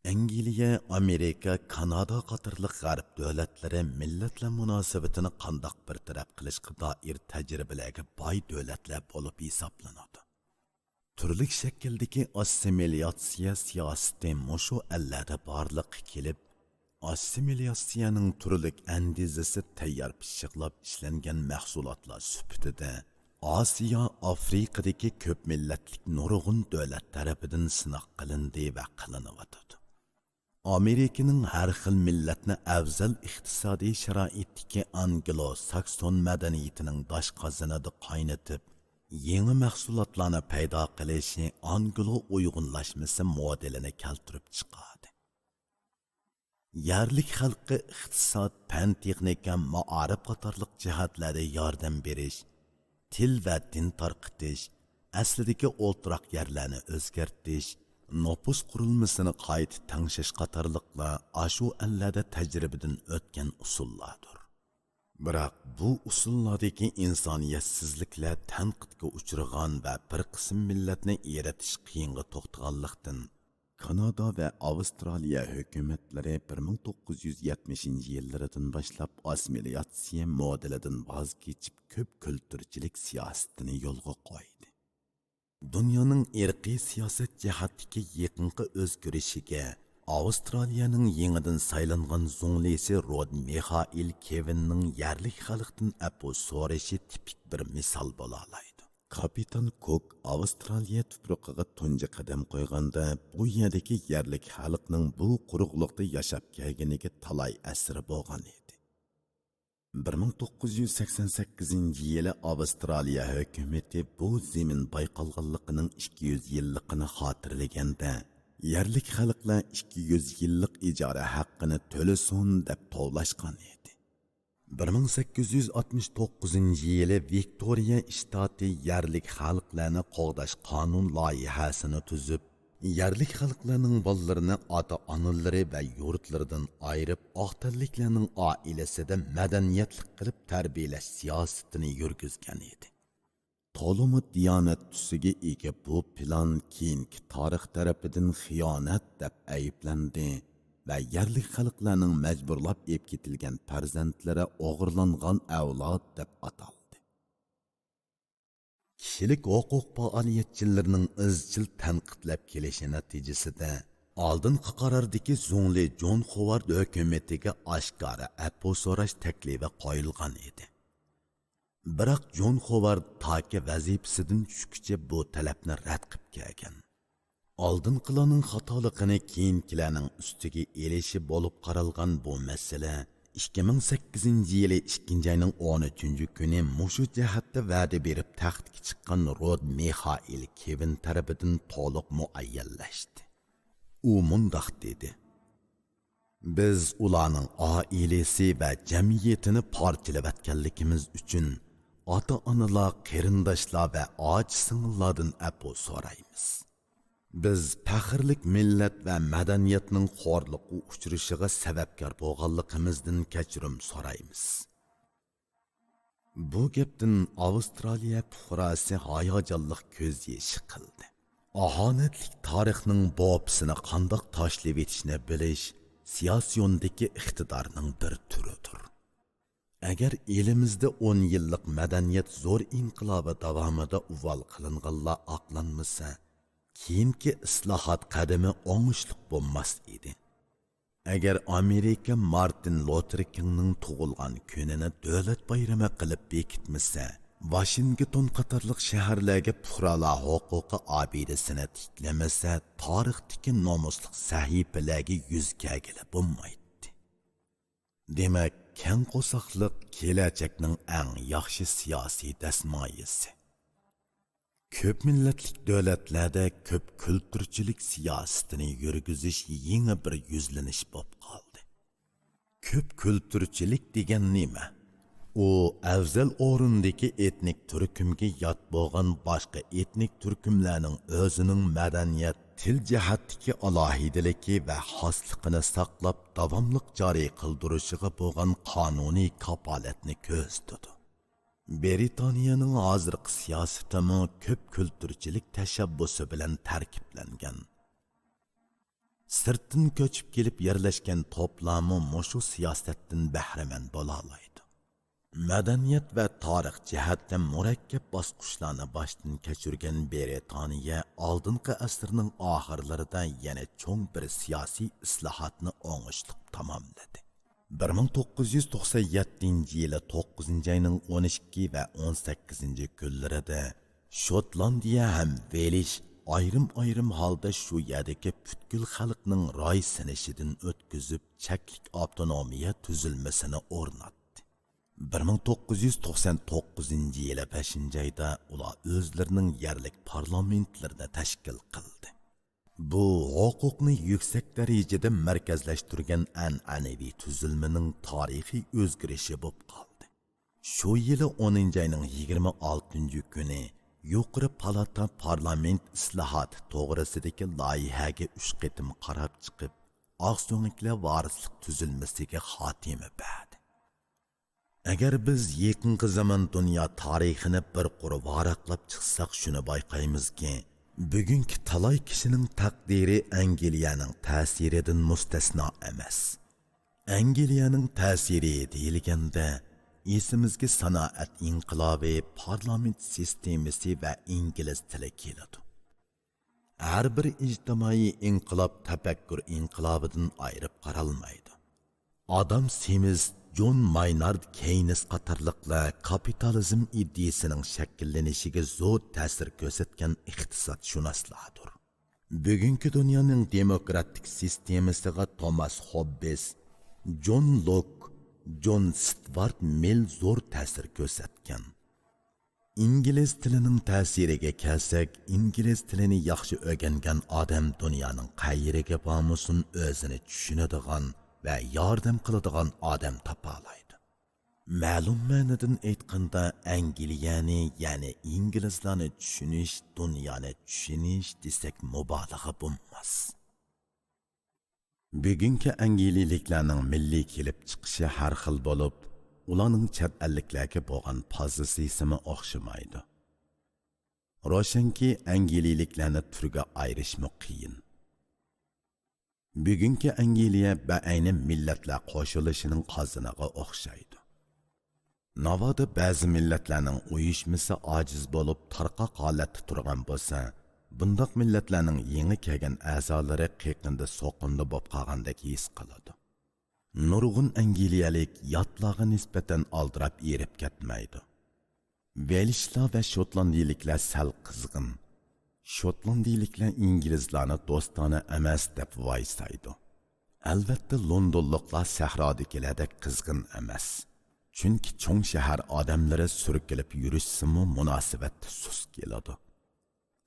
ئەنگلىيە، ئامېرىكا، كانادا قاتارلىق غەرب دۆلەتلىرى مىللەتلەر مۇناسىۋىتىنى قانداق بىر تەرەپ قىلىشقا دائىر تەجرىبىلەرگە باي دۆلەتلەر بولۇپ ھېسابلىنىدۇ. تۈرلۈك شەكىلدىكى ئاسسىمىلياتسىيە سىياسىتى مۇشۇ ئەللەردە بارلىققا كېلىپ، ئاسسىمىلياتسىيەنىڭ تۈرلۈك ئەندىزىسى تەييار پىششىقلاپ ئىشلەنگەن مەھسۇلاتلار سۈپىتىدە ئاسىيا، ئافرىقىدىكى كۆپ مىللەتلىك نۇرغۇن دۆلەت تەرىپىدىن سىناق قىلىندى ۋە قىلىنىۋاتىدۇ. ئامېرىكىنىڭ ھەر خىل مىللەتنى ئەۋزەل ئىقتىسادىي شارائىتتىكى ئانگلو-ساكسون مەدەنىيىتىنىڭ داش قازىنىدا قاينىتىپ، يېڭى مەھسۇلاتلارنى پەيدا قىلىشى ئانگلو ئۇيغۇنلاشمىسى مودېلىنى كەلتۈرۈپ چىقاردى. يەرلىك خەلققە ئىقتىساد، پەن-تېخنىكا، مائارىپ قاتارلىق جەھەتلەردە ياردەم بېرىش، تىل ۋە دىن تارقىتىش، ئەسلىدىكى ئولتۇراق يەرلەرنى ئۆزگەرتىش، نوپۇس قۇرۇلمىسىنى قايتا تەڭشەش قاتارلىقلار ئاشۇ ئەللەردە تەجرىبىدىن ئۆتكەن ئۇسۇللاردۇر. بىراق بۇ ئۇسۇللاردىكى ئىنسانىيەتسىزلىكلەر تەنقىدكە ئۇچرىغان ۋە بىر قىسىم مىللەتنى ئېرىتىش قىيىنغا توختىغانلىقتىن، كانادا ۋە ئاۋسترالىيە ھۆكۈمەتلىرى بىر مىڭ توققۇز يۈز يەتمىشىنچى يىللىرىدىن باشلاپ ئاسسىمىلياتسىيە مودېلىدىن ۋاز كېچىپ، كۆپ كۈلتۈرچىلىك سىياسىتىنى يولغا قويدى. دۇنيانىڭ ئىرقىي سىياسەت جەھەتتىكى يېقىنقى ئۆزگىرىشىگە ئاۋسترالىيەنىڭ يېڭىدىن سايلانغان زۇڭلىسى رود مىخائىل كېۋىننىڭ يەرلىك خەلقتىن ئەپۇ سورىشى تىپىك بىر مىسال بولالايدۇ. كاپىتان كۇك ئاۋسترالىيە تۇپرىقىغا تۇنجى قەدەم قويغاندا، بۇ يەردىكى يەرلىك خەلقنىڭ بۇ قۇرۇقلۇقتا ياشاپ كەلگىنىگە تالاي ئەسىر بولغان ئىدى. بىر مىڭ توققۇز يۈز سەكسەن سەككىزىنچى يىلى ئاۋسترالىيە ھۆكۈمىتى بۇ زېمىن بايقالغانلىقىنىڭ ئىككى يۈز يىللىقىنى خاتىرىلىگەندە، يەرلىك خەلقلەر ئىككى يۈز يىللىق ئىجارە ھەققىنى تۆلىسۇن دەپ توۋلاشقان ئىدى. بىر مىڭ سەككىز يۈز ئاتمىش توققۇزىنچى يىلى ۋىكتورىيە شتاتى يەرلىك خەلقلەرنى قوغداش قانۇن لايىھەسىنى تۈزۈپ، يەرلىك خەلقلەرنىڭ بالىلىرىنى ئاتا-ئانىلىرى ۋە يۇرتلىرىدىن ئايرىپ، ئاق تەنلىكلەرنىڭ ئائىلىسىدە مەدەنىيەتلىك قىلىپ تەربىيەلەش سىياسىتىنى يۈرگۈزگەن ئىدى. تولىمۇ دىيانەت تۈسىگە ئىگە بۇ پىلان كېيىنكى تارىخ تەرىپىدىن خىيانەت دەپ ئەيىبلەندى ۋە يەرلىك خەلقلەرنىڭ مەجبۇرلاپ ئېلىپ كېتىلگەن پەرزەنتلىرى ئوغرىلانغان ئەۋلاد دەپ ئاتالدى. كىشىلىك ھوقۇق پائالىيەتچىلىرىنىڭ ئىزچىل تەنقىدلەپ كېلىشى نەتىجىسىدە، ئالدىنقى قاراردىكى زۇڭلى جون خوۋارد ھۆكۈمىتىگە ئاشكارا ئەپۇ سوراش تەكلىپى قويۇلغان ئىدى. بىراق جون خوۋارد تاكى ۋەزىپىسىدىن چۈشكىچە بۇ تەلەپنى رەت قىلىپ كەلگەن. ئالدىنقىلارنىڭ خاتالىقىنى كېيىنكىلەرنىڭ ئۈستىگە ئېلىشى بولۇپ قارالغان بۇ مەسىلە ئىككى مىڭ سەككىزىنچى يىلى ئىككىنچى ئاينىڭ ئون ئۈچىنچى كۈنى مۇشۇ جەھەتتە ۋەدە بېرىپ تەختكە چىققان رود مىخائىل كېۋىن تەرىپىدىن تولۇق مۇئەييەنلەشتى. ئۇ مۇنداق دېدى: «بىز ئۇلارنىڭ ئائىلىسى ۋە جەمئىيىتىنى پارچىلىۋەتكەنلىكىمىز ئۈچۈن ئاتا-ئانىلار، قېرىنداشلار ۋە ئاچا-سىڭىللاردىن ئەپۇ سورايمىز. بىز پەخىرلىك مىللەت ۋە مەدەنىيەتنىڭ خورلۇققا ئۇچرىشىغا سەۋەبكار بولغانلىقىمىزدىن كەچۈرۈم سورايمىز.» بۇ گەپتىن ئاۋسترالىيە پۇقراسى ھاياجانلىق كۆز يېشى قىلدى. ئاھانەتلىك تارىخنىڭ بوپىسىنى قانداق تاشلىۋېتىشنى بىلىش سىياسىيوندىكى ئىقتىدارنىڭ بىر تۈرىدۇر. ئەگەر ئېلىمىزدە ئون يىللىق مەدەنىيەت زور ئىنقىلابى داۋامىدا ئۇۋال قىلىنغانلار ئاقلانمىسا، كېيىنكى ئىسلاھات قەدىمى ئوڭۇشلۇق بولماس ئىدى. ئەگەر ئامېرىكا مارتىن لوتېر كىڭنىڭ تۇغۇلغان كۈنىنى دۆلەت بايرىمى قىلىپ بېكىتمىسە، ۋاشىنگتون قاتارلىق شەھەرلەرگە پۇقرالار ھوقۇقى ئابىدىسىنى تىكلىمىسە، تارىختىكى نومۇسلۇق سەھىپىلەرگە يۈز كەرگىلى بولمايتتى. دېمەك، كەڭ قورساقلىق كېلەچەكنىڭ ئەڭ ياخشى سىياسىي دەسمايىسى. كۆپ مىللەتلىك دۆلەتلەردە كۆپ كۈلتۈرچىلىك سىياسىتىنى يۈرگۈزۈش يېڭى بىر يۈزلىنىش بولۇپ قالدى. كۆپ كۈلتۈرچىلىك دېگەن نېمە؟ ئۇ ئەۋزەل ئورۇندىكى ئېتنىك تۈركۈمگە يات بولغان باشقا ئېتنىك تۈركۈملەرنىڭ ئۆزىنىڭ مەدەنىيەت، تىل جەھەتتىكى ئالاھىدىلىكى ۋە خاسلىقىنى ساقلاپ، داۋاملىق جارى قىلدۇرۇشىغا بولغان قانۇنىي كاپالەتنى كۆرسىتىدۇ. بىرىتانىيەنىڭ ھازىرقى سىياسىتىمۇ كۆپ كۈلتۈرچىلىك تەشەببۇسى بىلەن تەركىبلەنگەن. سىرتتىن كۆچۈپ كېلىپ يەرلەشكەن توپلارمۇ مۇشۇ سىياسەتتىن بەھرىمەن بولالايدۇ. مەدەنىيەت ۋە تارىخ جەھەتتە مۇرەككەپ باسقۇچلارنى باشتىن كەچۈرگەن بىرىتانىيە ئالدىنقى ئەسىرنىڭ ئاخىرلىرىدا يەنە چوڭ بىر سىياسىي ئىسلاھاتنى ئوڭۇشلۇق تاماملىدى. بىر مىڭ توققۇز يۈز توقسان يەتتىنچى يىلى توققۇزىنچى ئاينىڭ ئون ئىككى ۋە ئون سەككىزىنچى كۈنلىرىدە شوتلاندىيە ھەم ۋېلىش ئايرىم-ئايرىم ھالدا شۇ يەردىكى پۈتكۈل خەلقنىڭ راي سىنىشىدىن ئۆتكۈزۈپ، چەكلىك ئاپتونومىيە تۈزۈلمىسىنى ئورناتتى. بىر مىڭ توققۇز يۈز توقسان توققۇزىنچى يىلى بەشىنچى ئايدا ئۇلار ئۆزلىرىنىڭ يەرلىك پارلامېنتلىرىنى تەشكىل قىلدى. بۇ ھوقۇقنى يۈكسەك دەرىجىدە مەركەزلەشتۈرگەن ئەنئەنىۋى تۈزۈلمىنىڭ تارىخىي ئۆزگىرىشى بولۇپ قالدى. شۇ يىلى ئونىنچى ئاينىڭ يىگىرمە ئالتىنچى كۈنى يۇقىرى پالاتا پارلامېنت ئىسلاھاتى توغرىسىدىكى لايىھەگە ئۈچ قېتىم قاراپ چىقىپ، ئاقسۆڭەكلەر ۋارىسلىق تۈزۈلمىسىگە خاتىمە بەردى. ئەگەر بىز يېقىنقى زامان دۇنيا تارىخىنى بىر قۇر ۋاراقلاپ چىقساق، شۇنى بايقايمىزكى، بۈگۈنكى تالاي كىشىنىڭ تەقدىرى ئەنگلىيەنىڭ تەسىرىدىن مۇستەسنا ئەمەس. ئەنگلىيەنىڭ تەسىرى دېيىلگەندە، ئېسىمىزگە سانائەت ئىنقىلابى، پارلامېنت سىستېمىسى ۋە ئىنگلىز تىلى كېلىدۇ. ھەر بىر ئىجتىمائىي ئىنقىلاب تەپەككۇر ئىنقىلابىدىن ئايرىپ قارالمايدۇ. ئادام سىمىس، جون ماينارد كېينس قاتارلىقلار كاپىتالىزم ئىدىيىسىنىڭ شەكىللىنىشىگە زور تەسىر كۆرسەتكەن ئىقتىسادشۇناسلاردۇر. بۈگۈنكى دۇنيانىڭ دېموكراتىك سىستېمىسىغا توماس خوببس، جون لوك، جون ستۇۋارت مىل زور تەسىر كۆرسەتكەن. ئىنگلىز تىلىنىڭ تەسىرىگە كەلسەك، ئىنگلىز تىلىنى ياخشى ئۆگەنگەن ئادەم دۇنيانىڭ قەيىرىگە بارمىسۇن ئۆزىنى چۈشىنىدىغان ۋە ياردەم قىلىدىغان ئادەم تاپالايدۇ. مەلۇم مەنىدىن ئېيتقاندا، ئەنگلىيەنى، يەنى ئىنگلىزلارنى چۈشىنىش دۇنيانى چۈشىنىش دېسەك مۇبالىغە بولماس. بۈگۈنكى ئەنگلىيەلىكلەرنىڭ مىللىي كېلىپ چىقىشى ھەر خىل بولۇپ، ئۇلارنىڭ چەت ئەللىكلەرگە بولغان پوزىتسىيىسىمۇ ئوخشىمايدۇ. روشەنكى، ئەنگلىيەلىكلەرنى تۈرگە ئايرىشمۇ قىيىن. بۈگۈنكى ئەنگلىيە بەئەينى مىللەتلەر قوشۇلۇشىنىڭ قازىنىغا ئوخشايدۇ. ناۋادا بەزى مىللەتلەرنىڭ ئۇيۇشمىسى ئاجىز بولۇپ، تارقاق ھالەتتە تۇرغان بولسا، بۇنداق مىللەتلەرنىڭ يېڭى كەلگەن ئەزالىرى قېقىندا سوقۇندا بولۇپ قالغاندەك ھېس قىلىدۇ. نۇرغۇن ئەنگلىيەلىك ياتلارغا نىسبەتەن ئالدىراپ ئېرىپ كەتمەيدۇ. ۋېلشلار ۋە شوتلاندىيىلىكلەر سەل قىزغىن. شوتلاندىيىلىكلەر ئىنگلىزلارنى دوستانە ئەمەس دەپ ۋايسايدۇ. ئەلۋەتتە، لوندونلۇقلار سەھرادىكىلەردەك قىزغىن ئەمەس. چۈنكى چوڭ شەھەر ئادەملىرى سۈركىلىپ يۈرۈشسىمۇ مۇناسىۋەتتە سۇس كېلىدۇ.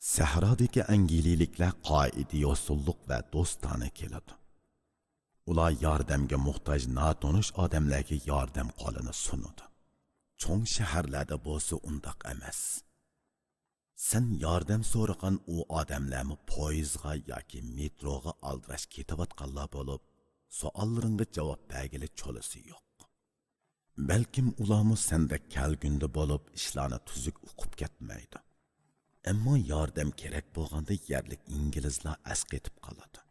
سەھرادىكى ئەنگلىيىلىكلەر قائىدە-يوسۇنلۇق ۋە دوستانە كېلىدۇ. ئۇلار ياردەمگە موھتاج ناتونۇش ئادەملەرگە ياردەم قولىنى سۇنىدۇ. چوڭ شەھەرلەردە بولسا ئۇنداق ئەمەس. سەن ياردەم سورىغان ئۇ ئادەملەرمۇ پويىزغا ياكى مېتروغا ئالدىراش كېتىۋاتقانلار بولۇپ، سوئاللىرىڭغا جاۋاب بەرگىلى چولىسى يوق. بەلكىم ئۇلارمۇ سەندەك كەلگۈندە بولۇپ، ئىشلارنى تۈزۈك ئۇقۇپ كەتمەيدۇ. ئەمما ياردەم كېرەك بولغاندا يەرلىك ئىنگلىزلار ئەسقېتىپ قالىدۇ.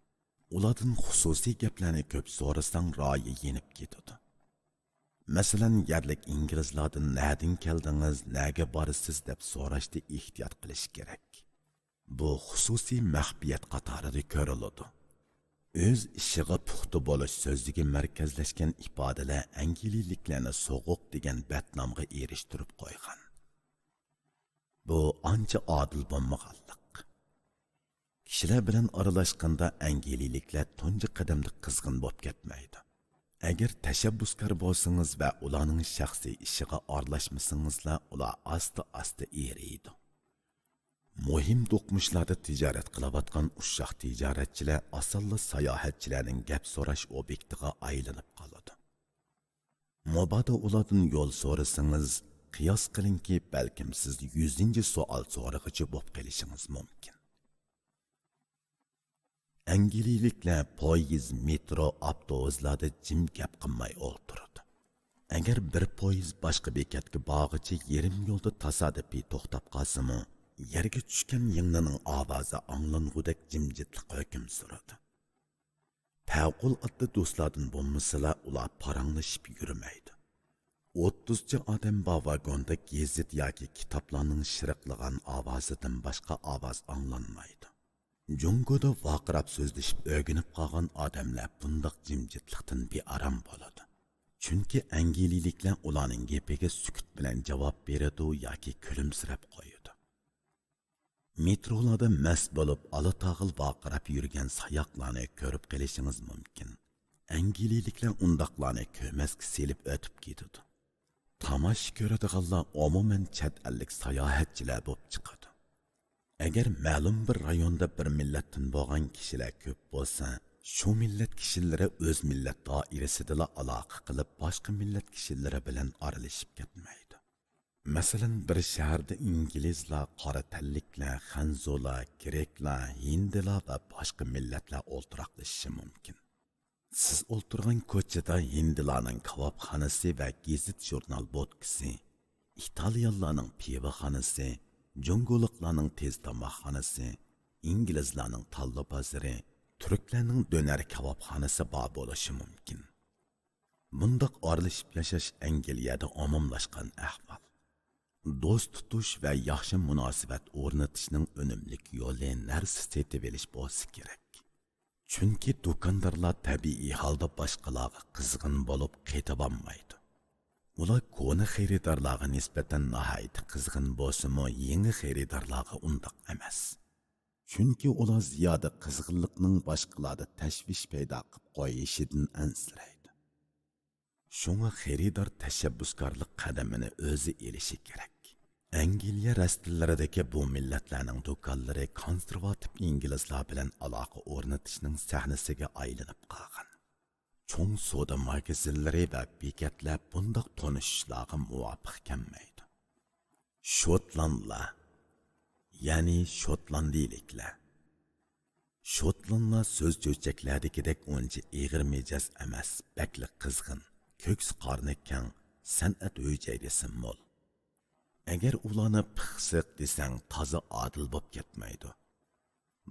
ئۇلاردىن خۇسۇسىي گەپلەرنى كۆپ سورىساڭ، رايى يېنىپ كېتىدۇ. مەسىلەن، يەرلىك ئىنگلىزلاردىن «نەدىن كەلدىڭىز، نەگە بارىسىز؟» دەپ سوراشتا ئېھتىيات قىلىش كېرەك. بۇ خۇسۇسىي مەخپىيەت قاتارىدا كۆرۈلىدۇ. ئۆز ئىشىغا پۇختا بولۇش سۆزىگە مەركەزلەشكەن ئىپادىلەر ئەنگلىيەلىكلەرنى سوغۇق دېگەن بەتنامغا ئېرىشتۈرۈپ قويغان. بۇ ئانچە ئادىل بولمىغانلىق. كىشىلەر بىلەن ئارىلاشقاندا ئەنگلىيەلىكلەر تۇنجى قەدەمدە قىزغىن بولۇپ كەتمەيدۇ. ئەگەر تەشەببۇسكار بولسىڭىز ۋە ئۇلارنىڭ شەخسىي ئىشىغا ئارىلاشمىسىڭىزلا، ئۇلار ئاستا-ئاستا ئېرىيدۇ. مۇھىم دوقمۇشلاردا تىجارەت قىلىۋاتقان ئۇششاق تىجارەتچىلەر ئاسانلا ساياھەتچىلەرنىڭ گەپ سوراش ئوبيېكتىغا ئايلىنىپ قالىدۇ. مۇبادا ئۇلاردىن يول سورىسىڭىز، قىياس قىلىڭكى، بەلكىم سىز يۈزىنچى سوئال سورىغۇچى بولۇپ قېلىشىڭىز مۇمكىن. ئەنگلىيەلىكلەر پويىز، مېترو، ئاپتوبۇسلاردا جىم گەپ قىلماي ئولتۇرىدۇ. ئەگەر بىر پويىز باشقا بېكەتكە بارغۇچە يېرىم يولدا تاسادىپىي توختاپ قالسىمۇ، يەرگە چۈشكەن يىڭنىنىڭ ئاۋازى ئاڭلانغۇدەك جىمجىتلىق ھۆكۈم سۈرىدۇ. پەۋقۇلئاددە دوستلاردىن بولمىسىلا، ئۇلار پاراڭلىشىپ يۈرمەيدۇ. ئوتتۇزچە ئادەم بار ۋاگوندا گېزىت ياكى كىتابلارنىڭ شىرقىلىغان ئاۋازىدىن باشقا ئاۋاز ئاڭلانمايدۇ. جۇڭگودا ۋارقىراپ سۆزلىشىپ ئۆگىنىپ قالغان ئادەملەر بۇنداق جىمجىتلىقتىن بىئارام بولىدۇ. چۈنكى ئەنگلىيەلىكلەر ئۇلارنىڭ گېپىگە سۈكۈت بىلەن جاۋاب بېرىدۇ ياكى كۈلۈمسىرەپ قويىدۇ. مېترولاردا مەست بولۇپ، ئالا تاغىل ۋارقىراپ يۈرگەن ساياقلارنى كۆرۈپ قېلىشىڭىز مۇمكىن. ئەنگلىيەلىكلەر ئۇنداقلارنى كۆرمەسكە سېلىپ ئۆتۈپ كېتىدۇ. تاماشا كۆرىدىغانلار ئومۇمەن چەت ئەللىك ساياھەتچىلەر بولۇپ چىقىدۇ. ئەگەر مەلۇم بىر رايوندا بىر مىللەتتىن بولغان كىشىلەر كۆپ بولسا، شۇ مىللەت كىشىلىرى ئۆز مىللەت دائىرىسىدىلا ئالاقە قىلىپ، باشقا مىللەت كىشىلىرى بىلەن ئارىلىشىپ كەتمەيدۇ. مەسىلەن، بىر شەھەردە ئىنگلىزلار، قارا تەنلىكلەر، خەنزۇلار، گرېكلار، ھىندىلار ۋە باشقا مىللەتلەر ئولتۇراقلىشىشى مۇمكىن. سىز ئولتۇرغان كوچىدا ھىندىلارنىڭ كاۋاپخانىسى ۋە گېزىت-ژۇرنال بوتكىسى، ئىتالىيانلارنىڭ پىۋىخانىسى، جۇڭگولۇقلارنىڭ تېز تاماقخانىسى، ئىنگلىزلارنىڭ تاللا بازىرى، تۈركلەرنىڭ دۆنەر كاۋاپخانىسى بار بولۇشى مۇمكىن. بۇنداق ئارىلىشىپ ياشاش ئەنگلىيەدە ئومۇملاشقان ئەھۋال. دوست تۇتۇش ۋە ياخشى مۇناسىۋەت ئورنىتىشنىڭ ئۈنۈملۈك يولى نەرسە سېتىۋېلىش بولسا كېرەك. چۈنكى دۇكاندارلار تەبىئىي ھالدا باشقىلارغا قىزغىن بولۇپ قېتىۋالمايدۇ. ئۇلار كونا خېرىدارلارغا نىسبەتەن ناھايىتى قىزغىن بولسىمۇ، يېڭى خېرىدارلارغا ئۇنداق ئەمەس. چۈنكى ئۇلار زىيادە قىزغىنلىقنىڭ باشقىلاردا تەشۋىش پەيدا قىلىپ قويۇشىدىن ئەنسىرەيدۇ. شۇڭا خېرىدار تەشەببۇسكارلىق قەدىمىنى ئۆزى ئېلىشى كېرەك. ئەنگلىيە رەستىلىرىدىكى بۇ مىللەتلەرنىڭ دۇكانلىرى كونسېرۋاتىپ ئىنگلىزلار بىلەن ئالاقە ئورنىتىشنىڭ سەھنىسىگە ئايلىنىپ قالغان. چوڭ سودا ماگىزىنلىرى ۋە بېكەتلەر بۇنداق تونۇشۇشلارغا مۇۋاپىق كەلمەيدۇ. شوتلانلار، يەنى شوتلاندىيىلىكلەر. شوتلانلار سۆز-چۆچەكلەردىكىدەك ئۇنچە ئېغىر مىجەز ئەمەس، بەكلا قىزغىن، كۆكسى-قارنى كەڭ، سەنئەت ھۈجەيرىسى مول. ئەگەر ئۇلارنى پىخسىق دېسەڭ، تازا ئادىل بولۇپ كەتمەيدۇ.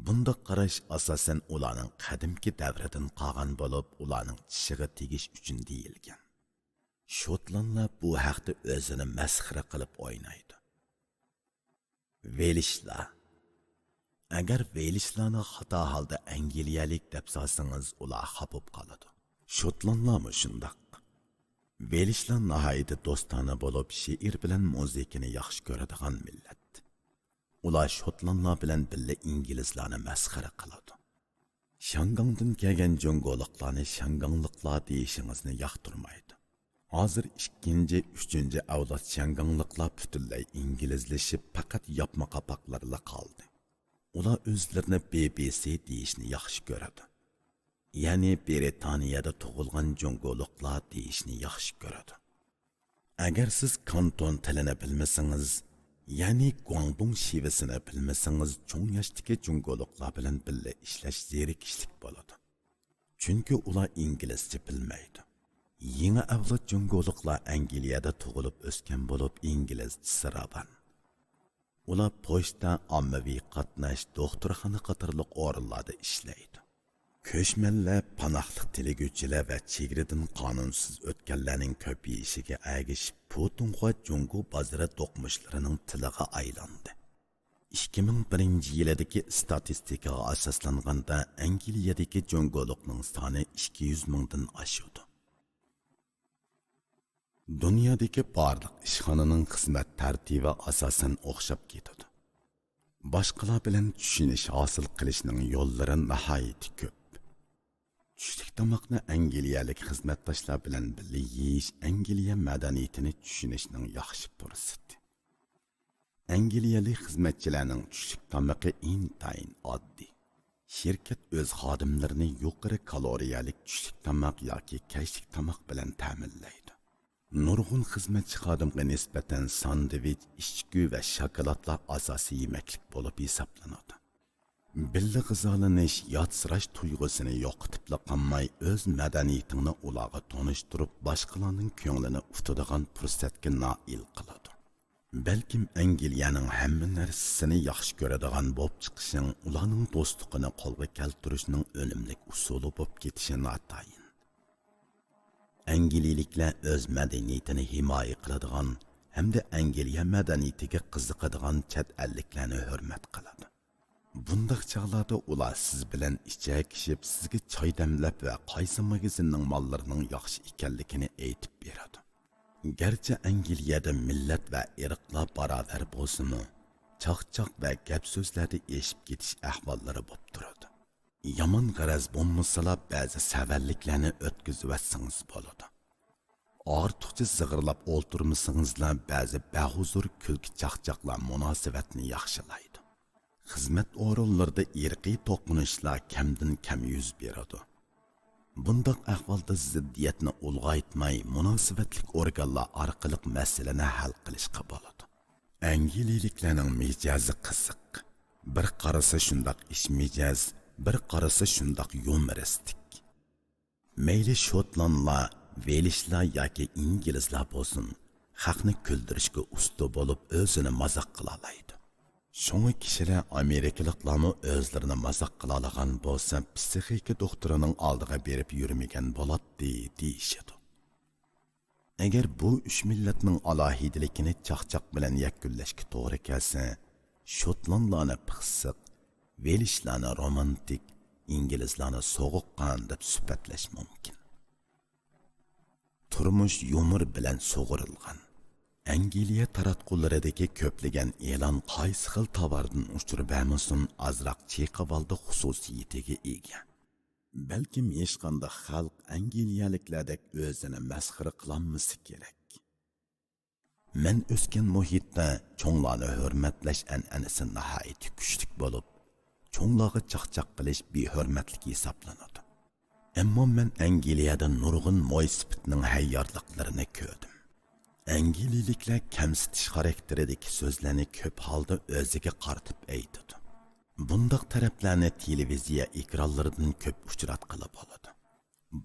بۇنداق قاراش ئاساسەن ئۇلارنىڭ قەدىمكى دەۋرىدىن قالغان بولۇپ، ئۇلارنىڭ چىشىغا تېگىش ئۈچۈن دېيىلگەن. شوتلانلار بۇ ھەقتە ئۆزىنى مەسخىرە قىلىپ ئوينايدۇ. ۋېلىشلار. ئەگەر ۋېلىشلارنى خاتا ھالدا ئەنگلىيەلىك دەپ سالسىڭىز، ئۇلار خاپا بولۇپ قالىدۇ. شوتلانلارمۇ شۇنداق. ۋېلىشلار ناھايىتى دوستانە بولۇپ، شېئىر بىلەن مۇزىكىنى ياخشى كۆرىدىغان مىللەت. ئۇلار شوتلانلار بىلەن بىللە ئىنگلىزلارنى مەسخىرە قىلىدۇ. شياڭگاڭدىن كەلگەن جۇڭگولۇقلارنى شياڭگاڭلىقلار دېيىشىڭىزنى ياقتۇرمايدۇ. ھازىر ئىككىنچى، ئۈچىنچى ئەۋلاد شياڭگاڭلىقلار پۈتۈنلەي ئىنگلىزلىشىپ، پەقەت ياپما قاپاقلىرىلا قالدى. ئۇلار ئۆزلىرىنى بى بى سى دېيىشنى ياخشى كۆرىدۇ. يەنى برىتانىيەدە تۇغۇلغان جۇڭگولۇقلار دېيىشنى ياخشى كۆرىدۇ. ئەگەر سىز كانتون تىلىنى بىلمىسىڭىز، يەنى گۇاڭدۇڭ شىۋىسىنى بىلمىسىڭىز، چوڭ ياشتىكى جۇڭگولۇقلار بىلەن بىللە ئىشلەش زېرىكىشلىك بولىدۇ. چۈنكى ئۇلار ئىنگلىزچە بىلمەيدۇ. يېڭى ئەۋلاد جۇڭگولۇقلار ئەنگلىيەدە تۇغۇلۇپ ئۆسكەن بولۇپ، ئىنگلىزچىسى راۋان. ئۇلار پوچتا، ئاممىۋى قاتناش، دوختۇرخانا قاتارلىق ئورۇنلاردا ئىشلەيدۇ. كۆچمەنلەر، پاناھلىق تىلىگۈچىلەر ۋە چېگرىدىن قانۇنسىز ئۆتكەنلەرنىڭ كۆپىيىشىگە ئەگىشىپ، پۇتۇڭخۇا جۇڭگو بازىرى دوقمۇشلىرىنىڭ تىلىغا ئايلاندى. ئىككى مىڭ بىرىنچى يىلىدىكى ئىستاتىستىكىغا ئاساسلانغاندا، ئەنگلىيەدىكى جۇڭگولۇقنىڭ سانى ئىككى يۈز مىڭدىن ئاشىدۇ. دۇنيادىكى بارلىق ئىشخانىنىڭ خىزمەت تەرتىپى ئاساسەن ئوخشاپ كېتىدۇ. باشقىلار بىلەن چۈشىنىش ھاسىل قىلىشنىڭ يوللىرى ناھايىتى كۆپ. چۈشلۈك تاماقنى ئەنگلىيەلىك خىزمەتداشلار بىلەن بىللە يېيىش ئەنگلىيە مەدەنىيىتىنى چۈشىنىشنىڭ ياخشى پۇرسىتى. ئەنگلىيەلىك خىزمەتچىلەرنىڭ چۈشلۈك تامىقى ئىنتايىن ئاددىي. شىركەت ئۆز خادىملىرىنى يۇقىرى كالورىيەلىك چۈشلۈك تاماق ياكى كەچلىك تاماق بىلەن تەمىنلەيدۇ. نۇرغۇن خىزمەتچى خادىمغا نىسبەتەن ساندۋىچ، ئىچكۈ ۋە شاكىلاتلار ئاساسىي يېمەكلىك بولۇپ ھېسابلىنىدۇ. بىللە غىزالىنىش ياتسىراش تۇيغۇسىنى يوقىتىپلا قالماي، ئۆز مەدەنىيىتىڭنى ئۇلارغا تونۇشتۇرۇپ، باشقىلارنىڭ كۆڭلىنى ئۇتىدىغان پۇرسەتكە نائىل قىلىدۇ. بەلكىم ئەنگلىيەنىڭ ھەممە نەرسىسىنى ياخشى كۆرىدىغان بولۇپ چىقىشىڭ ئۇلارنىڭ دوستلۇقىنى قولغا كەلتۈرۈشنىڭ ئۈنۈملۈك ئۇسۇلى بولۇپ كېتىشى ناتايىن. ئەنگلىيەلىكلەر ئۆز مەدەنىيىتىنى ھىمايە قىلىدىغان ھەمدە ئەنگلىيە مەدەنىيىتىگە قىزىقىدىغان چەت ئەللىكلەرنى ھۆرمەت قىلىدۇ. بۇنداق چاغلاردا ئۇلار سىز بىلەن ئىچەكىشىپ، سىزگە چاي دەملەپ ۋە قايسى ماگىزىننىڭ ماللىرىنىڭ ياخشى ئىكەنلىكىنى ئېيتىپ بېرىدۇ. گەرچە ئەنگلىيەدە مىللەت ۋە ئىرقلار باراۋەر بولسىمۇ، چاقچاق ۋە گەپ سۆزلەردە ئېشىپ كېتىش ئەھۋاللىرى بولۇپ تۇرىدۇ. يامان غەرەز بولمىسىلا، بەزى سەۋەنلىكلەرنى ئۆتكۈزۈۋەتسىڭىز بولىدۇ. ئارتۇقچە زىغىرلاپ ئولتۇرمىسىڭىزلا، بەزى بەھۇزۇر كۈلكە چاقچاقلار مۇناسىۋەتنى ياخشىلايدۇ. خىزمەت ئورۇنلىرىدا ئىرقىي توقۇنۇشلار كەمدىن كەم يۈز بېرىدۇ. بۇنداق ئەھۋالدا زىددىيەتنى ئۇلغايتماي، مۇناسىۋەتلىك ئورگانلار ئارقىلىق مەسىلىنى ھەل قىلىشقا بولىدۇ. ئەنگلىيەلىكلەرنىڭ مىجەزى قىزىق. بىر قارىسا شۇنداق ئىچ مىجەز، بىر قارىسا شۇنداق يۇمۇرىستىك. مەيلى شوتلاندلار، ۋېلىشلار ياكى ئىنگلىزلار بولسۇن، خەقنى كۈلدۈرۈشكە ئۇستا بولۇپ، ئۆزىنى مازاق قىلالايدۇ. شۇڭا كىشىلەر ئامېرىكىلىقلارمۇ ئۆزلىرىنى مازاق قىلالىغان بولسا، پسىخىكا دوختۇرىنىڭ ئالدىغا بېرىپ يۈرمىگەن بولاتتى، دېيىشىدۇ. ئەگەر بۇ ئۈچ مىللەتنىڭ ئالاھىدىلىكىنى چاقچاق بىلەن يەكۈنلەشكە توغرا كەلسە، شوتلاندلارنى پىخسىق، ۋېلىشلارنى رومانتىك، ئىنگلىزلارنى سوغۇققان دەپ سۈپەتلەش مۇمكىن. تۇرمۇش يۇمۇر بىلەن سۇغۇرۇلغان. ئەنگلىيە تاراتقۇلىرىدىكى كۆپلىگەن ئېلان قايسى خىل تاۋاردىن ئۇچۇر بەرمىسۇن، ئازراق چېقىۋالدى خۇسۇسىيىتىگە ئىگە. بەلكىم ھېچقانداق خەلق ئەنگلىيەلىكلەردەك ئۆزىنى مەسخىرە قىلالمىسا كېرەك. مەن ئۆسكەن مۇھىتتا چوڭلارنى ھۆرمەتلەش ئەنئەنىسى ناھايىتى كۈچلۈك بولۇپ، چوڭلارغا چاقچاق قىلىش بىھۆرمەتلىك ھېسابلىنىدۇ. ئەمما مەن ئەنگلىيەدە نۇرغۇن مويسىپىتنىڭ ھەييارلىقلىرىنى كۆردۈم. ئەنگلىيەلىكلەر كەمسىتىش خاراكتېرىدىكى سۆزلەرنى كۆپ ھالدا ئۆزىگە قارىتىپ ئېيتىدۇ. بۇنداق تەرەپلەرنى تېلېۋىزىيە ئېكرانلىرىدىن كۆپ ئۇچراتقىلى بولىدۇ.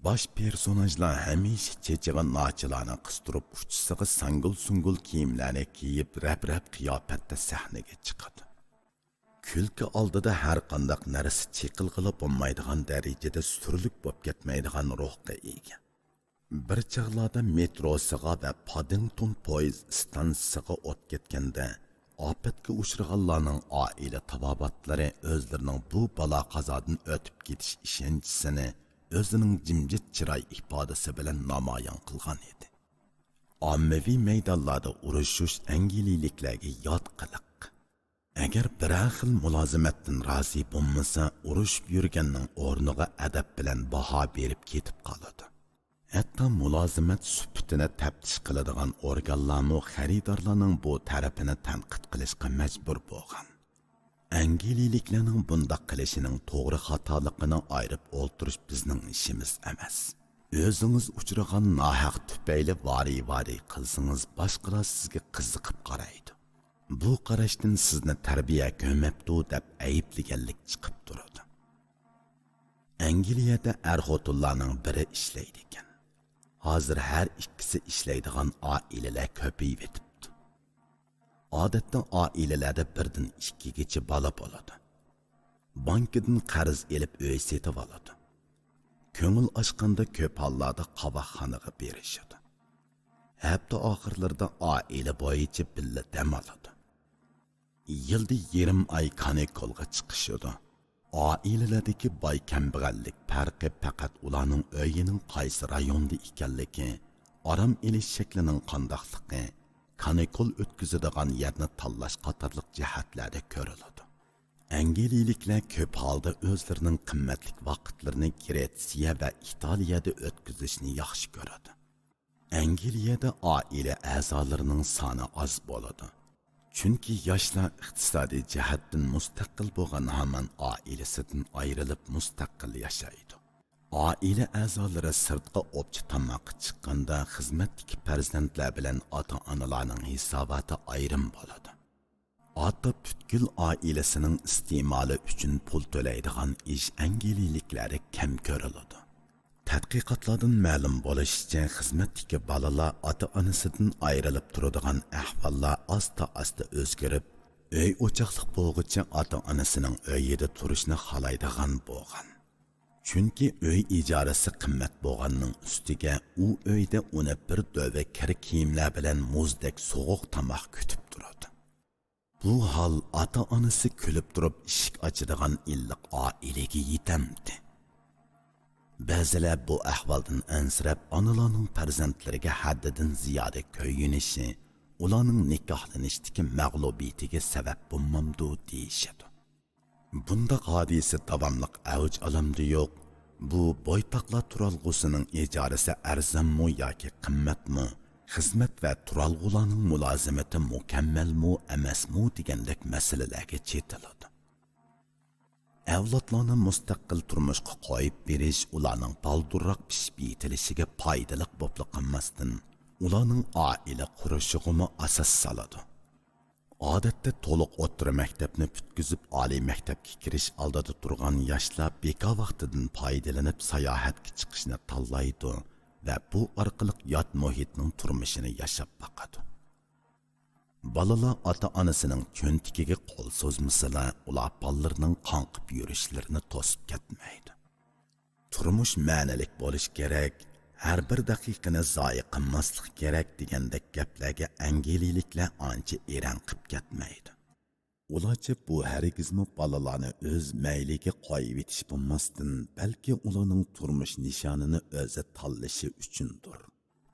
باش پېرسوناژلار ھەمىشە چېچىغا ناچىلارنى قىستۇرۇپ، ئۇچىسىغا ساڭگۇل-سۇڭگۇل كىيىملەرنى كىيىپ، رەپ-رەپ قىياپەتتە سەھنىگە چىقىدۇ. كۈلكە ئالدىدا ھەرقانداق نەرسە چېقىلغىلى بولمايدىغان دەرىجىدە سۈرلۈك بولۇپ كەتمەيدىغان روھقا ئىگە. بىر چاغلاردا مېتروسىغا ۋە پادىڭتون پويىز ئىستانسىسىغا ئوت كەتكەندە، ئاپەتكە ئۇچرىغانلارنىڭ ئائىلە تاۋابىئاتلىرى ئۆزلىرىنىڭ بۇ بالا-قازادىن ئۆتۈپ كېتىش ئىشەنچىسىنى ئۆزىنىڭ جىمجىت چىراي ئىپادىسى بىلەن نامايان قىلغان ئىدى. ئاممىۋى مەيدانلاردا ئۇرۇشۇش ئەنگلىيەلىكلەرگە يات قىلىق. ئەگەر بىرەر خىل مۇلازىمەتتىن رازى بولمىسا، ئۇرۇشۇپ يۈرگەننىڭ ئورنىغا ئەدەپ بىلەن باھا بېرىپ كېتىپ قالىدۇ. ھەتتا مۇلازىمەت سۈپىتىنى تەپتىش قىلىدىغان ئورگانلارمۇ خېرىدارلارنىڭ بۇ تەرىپىنى تەنقىد قىلىشقا مەجبۇر بولغان. ئەنگلىيەلىكلەرنىڭ بۇنداق قىلىشىنىڭ توغرا خاتالىقىنى ئايرىپ ئولتۇرۇش بىزنىڭ ئىشىمىز ئەمەس. ئۆزىڭىز ئۇچرىغان ناھەق تۈپەيلى ۋارى-ۋارى قىلسىڭىز، باشقىلار سىزگە قىزىقىپ قارايدۇ. بۇ قاراشتىن سىزنى تەربىيە كۆرمەپتۇ دەپ ئەيىبلىگەنلىك چىقىپ تۇرىدۇ. ئەنگلىيەدە ئەر-خوتۇنلارنىڭ بىرى ئىشلەيدىكەن. ھازىر ھەر ئىككىسى ئىشلەيدىغان ئائىلىلەر كۆپىيىۋېتىپتۇ. ئادەتتە ئائىلىلەردە بىردىن ئىككىگىچە بالا بولىدۇ. بانكىدىن قەرز ئېلىپ ئۆي سېتىۋالىدۇ. كۆڭۈل ئاچقاندا كۆپ ھاللاردا قاۋاقخانىغا بېرىشىدۇ. ھەپتە ئاخىرلىرىدا ئائىلە بويىچە بىللە دەم ئالىدۇ. يىلدا يېرىم ئاي كانىكۇلغا چىقىشىدۇ. ئائىلىلەردىكى باي-كەمبەغەللىك پەرقى پەقەت ئۇلارنىڭ ئۆيىنىڭ قايسى رايوندا ئىكەنلىكى، ئارام ئېلىش شەكلىنىڭ قانداقلىقى، كانىكۇل ئۆتكۈزىدىغان يەرنى تاللاش قاتارلىق جەھەتلەردە كۆرۈلىدۇ. ئەنگلىيىلىكلەر كۆپ ھالدا ئۆزلىرىنىڭ قىممەتلىك ۋاقىتلىرىنى گرېتسىيە ۋە ئىتالىيەدە ئۆتكۈزۈشنى ياخشى كۆرىدۇ. ئەنگلىيەدە ئائىلە ئەزالىرىنىڭ سانى ئاز بولىدۇ. چۈنكى ياشلار ئىقتىسادىي جەھەتتىن مۇستەقىل بولغان ھامان ئائىلىسىدىن ئايرىلىپ مۇستەقىل ياشايدۇ. ئائىلە ئەزالىرى سىرتقا ئوپچە تاماققا چىققاندا خىزمەتتىكى پەرزەنتلەر بىلەن ئاتا-ئانىلارنىڭ ھېساباتى ئايرىم بولىدۇ. ئاتا پۈتكۈل ئائىلىسىنىڭ ئىستېمالى ئۈچۈن پۇل تۆلەيدىغان ئىش ئەنگلىيلىكلەردە كەم كۆرۈلىدۇ. تەتقىقاتلاردىن مەلۇم بولۇشىچە، خىزمەتتىكى بالىلار ئاتا-ئانىسىدىن ئايرىلىپ تۇرىدىغان ئەھۋاللار ئاستا-ئاستا ئۆزگىرىپ، ئۆي-ئوچاقلىق بولغۇچە ئاتا-ئانىسىنىڭ ئۆيىدە تۇرۇشنى خالايدىغان بولغان. چۈنكى ئۆي ئىجارىسى قىممەت بولغاننىڭ ئۈستىگە ئۇ ئۆيدە ئۇنى بىر دۆۋە كىر كىيىملەر بىلەن مۇزدەك سوغۇق تاماق كۈتۈپ تۇرىدۇ. بۇ ھال ئاتا-ئانىسى كۈلۈپ تۇرۇپ ئىشىك ئاچىدىغان ئىللىق ئائىلىگە يېتەمدى؟ بەزىلەر بۇ ئەھۋالدىن ئەنسىرەپ، ئانىلارنىڭ پەرزەنتلىرىگە ھەددىدىن زىيادە كۆيۈنۈشى ئۇلارنىڭ نىكاھلىنىشتىكى مەغلۇبىيىتىگە سەۋەب بولمامدۇ دېيىشىدۇ. بۇنداق ھادىسە داۋاملىق ئەۋج ئالامدۇ يوق، بۇ بويتاقلار تۇرالغۇسىنىڭ ئىجارىسى ئەرزانمۇ ياكى قىممەتمۇ، خىزمەت ۋە تۇرالغۇلارنىڭ مۇلازىمىتى مۇكەممەلمۇ ئەمەسمۇ دېگەندەك مەسىلىلەرگە چېتىلىدۇ. ئەۋلادلارنى مۇستەقىل تۇرمۇشقا قويۇپ بېرىش ئۇلارنىڭ بالدۇرراق پىشىپ يېتىلىشىگە پايدىلىق بوپلا قالماستىن، ئۇلارنىڭ ئائىلە قۇرۇشىغىمۇ ئاساس سالىدۇ. ئادەتتە تولۇق ئوتتۇرا مەكتەپنى پۈتكۈزۈپ، ئالىي مەكتەپكە كىرىش ئالدىدا تۇرغان ياشلار بىكار ۋاقتىدىن پايدىلىنىپ ساياھەتكە چىقىشنى تاللايدۇ ۋە بۇ ئارقىلىق يات مۇھىتنىڭ تۇرمۇشىنى ياشاپ باقىدۇ. بالىلار ئاتا-ئانىسىنىڭ چۆنتىكىگە قول سوزمىسىلا، ئۇلار بالىلىرىنىڭ قاڭقىپ يۈرۈشلىرىنى توسۇپ كەتمەيدۇ. تۇرمۇش مەنىلىك بولۇش كېرەك، ھەر بىر دەقىقىنى زايە قىلماسلىق كېرەك دېگەندەك گەپلەرگە ئەنگلىيلىكلەر ئانچە ئېرەن قىپ كەتمەيدۇ. ئۇلارچە بۇ ھەرگىزمۇ بالىلارنى ئۆز مەيلىگە قويۇۋېتىش بولماستىن، بەلكى ئۇلارنىڭ تۇرمۇش نىشانىنى ئۆزى تاللىشى ئۈچۈندۇر.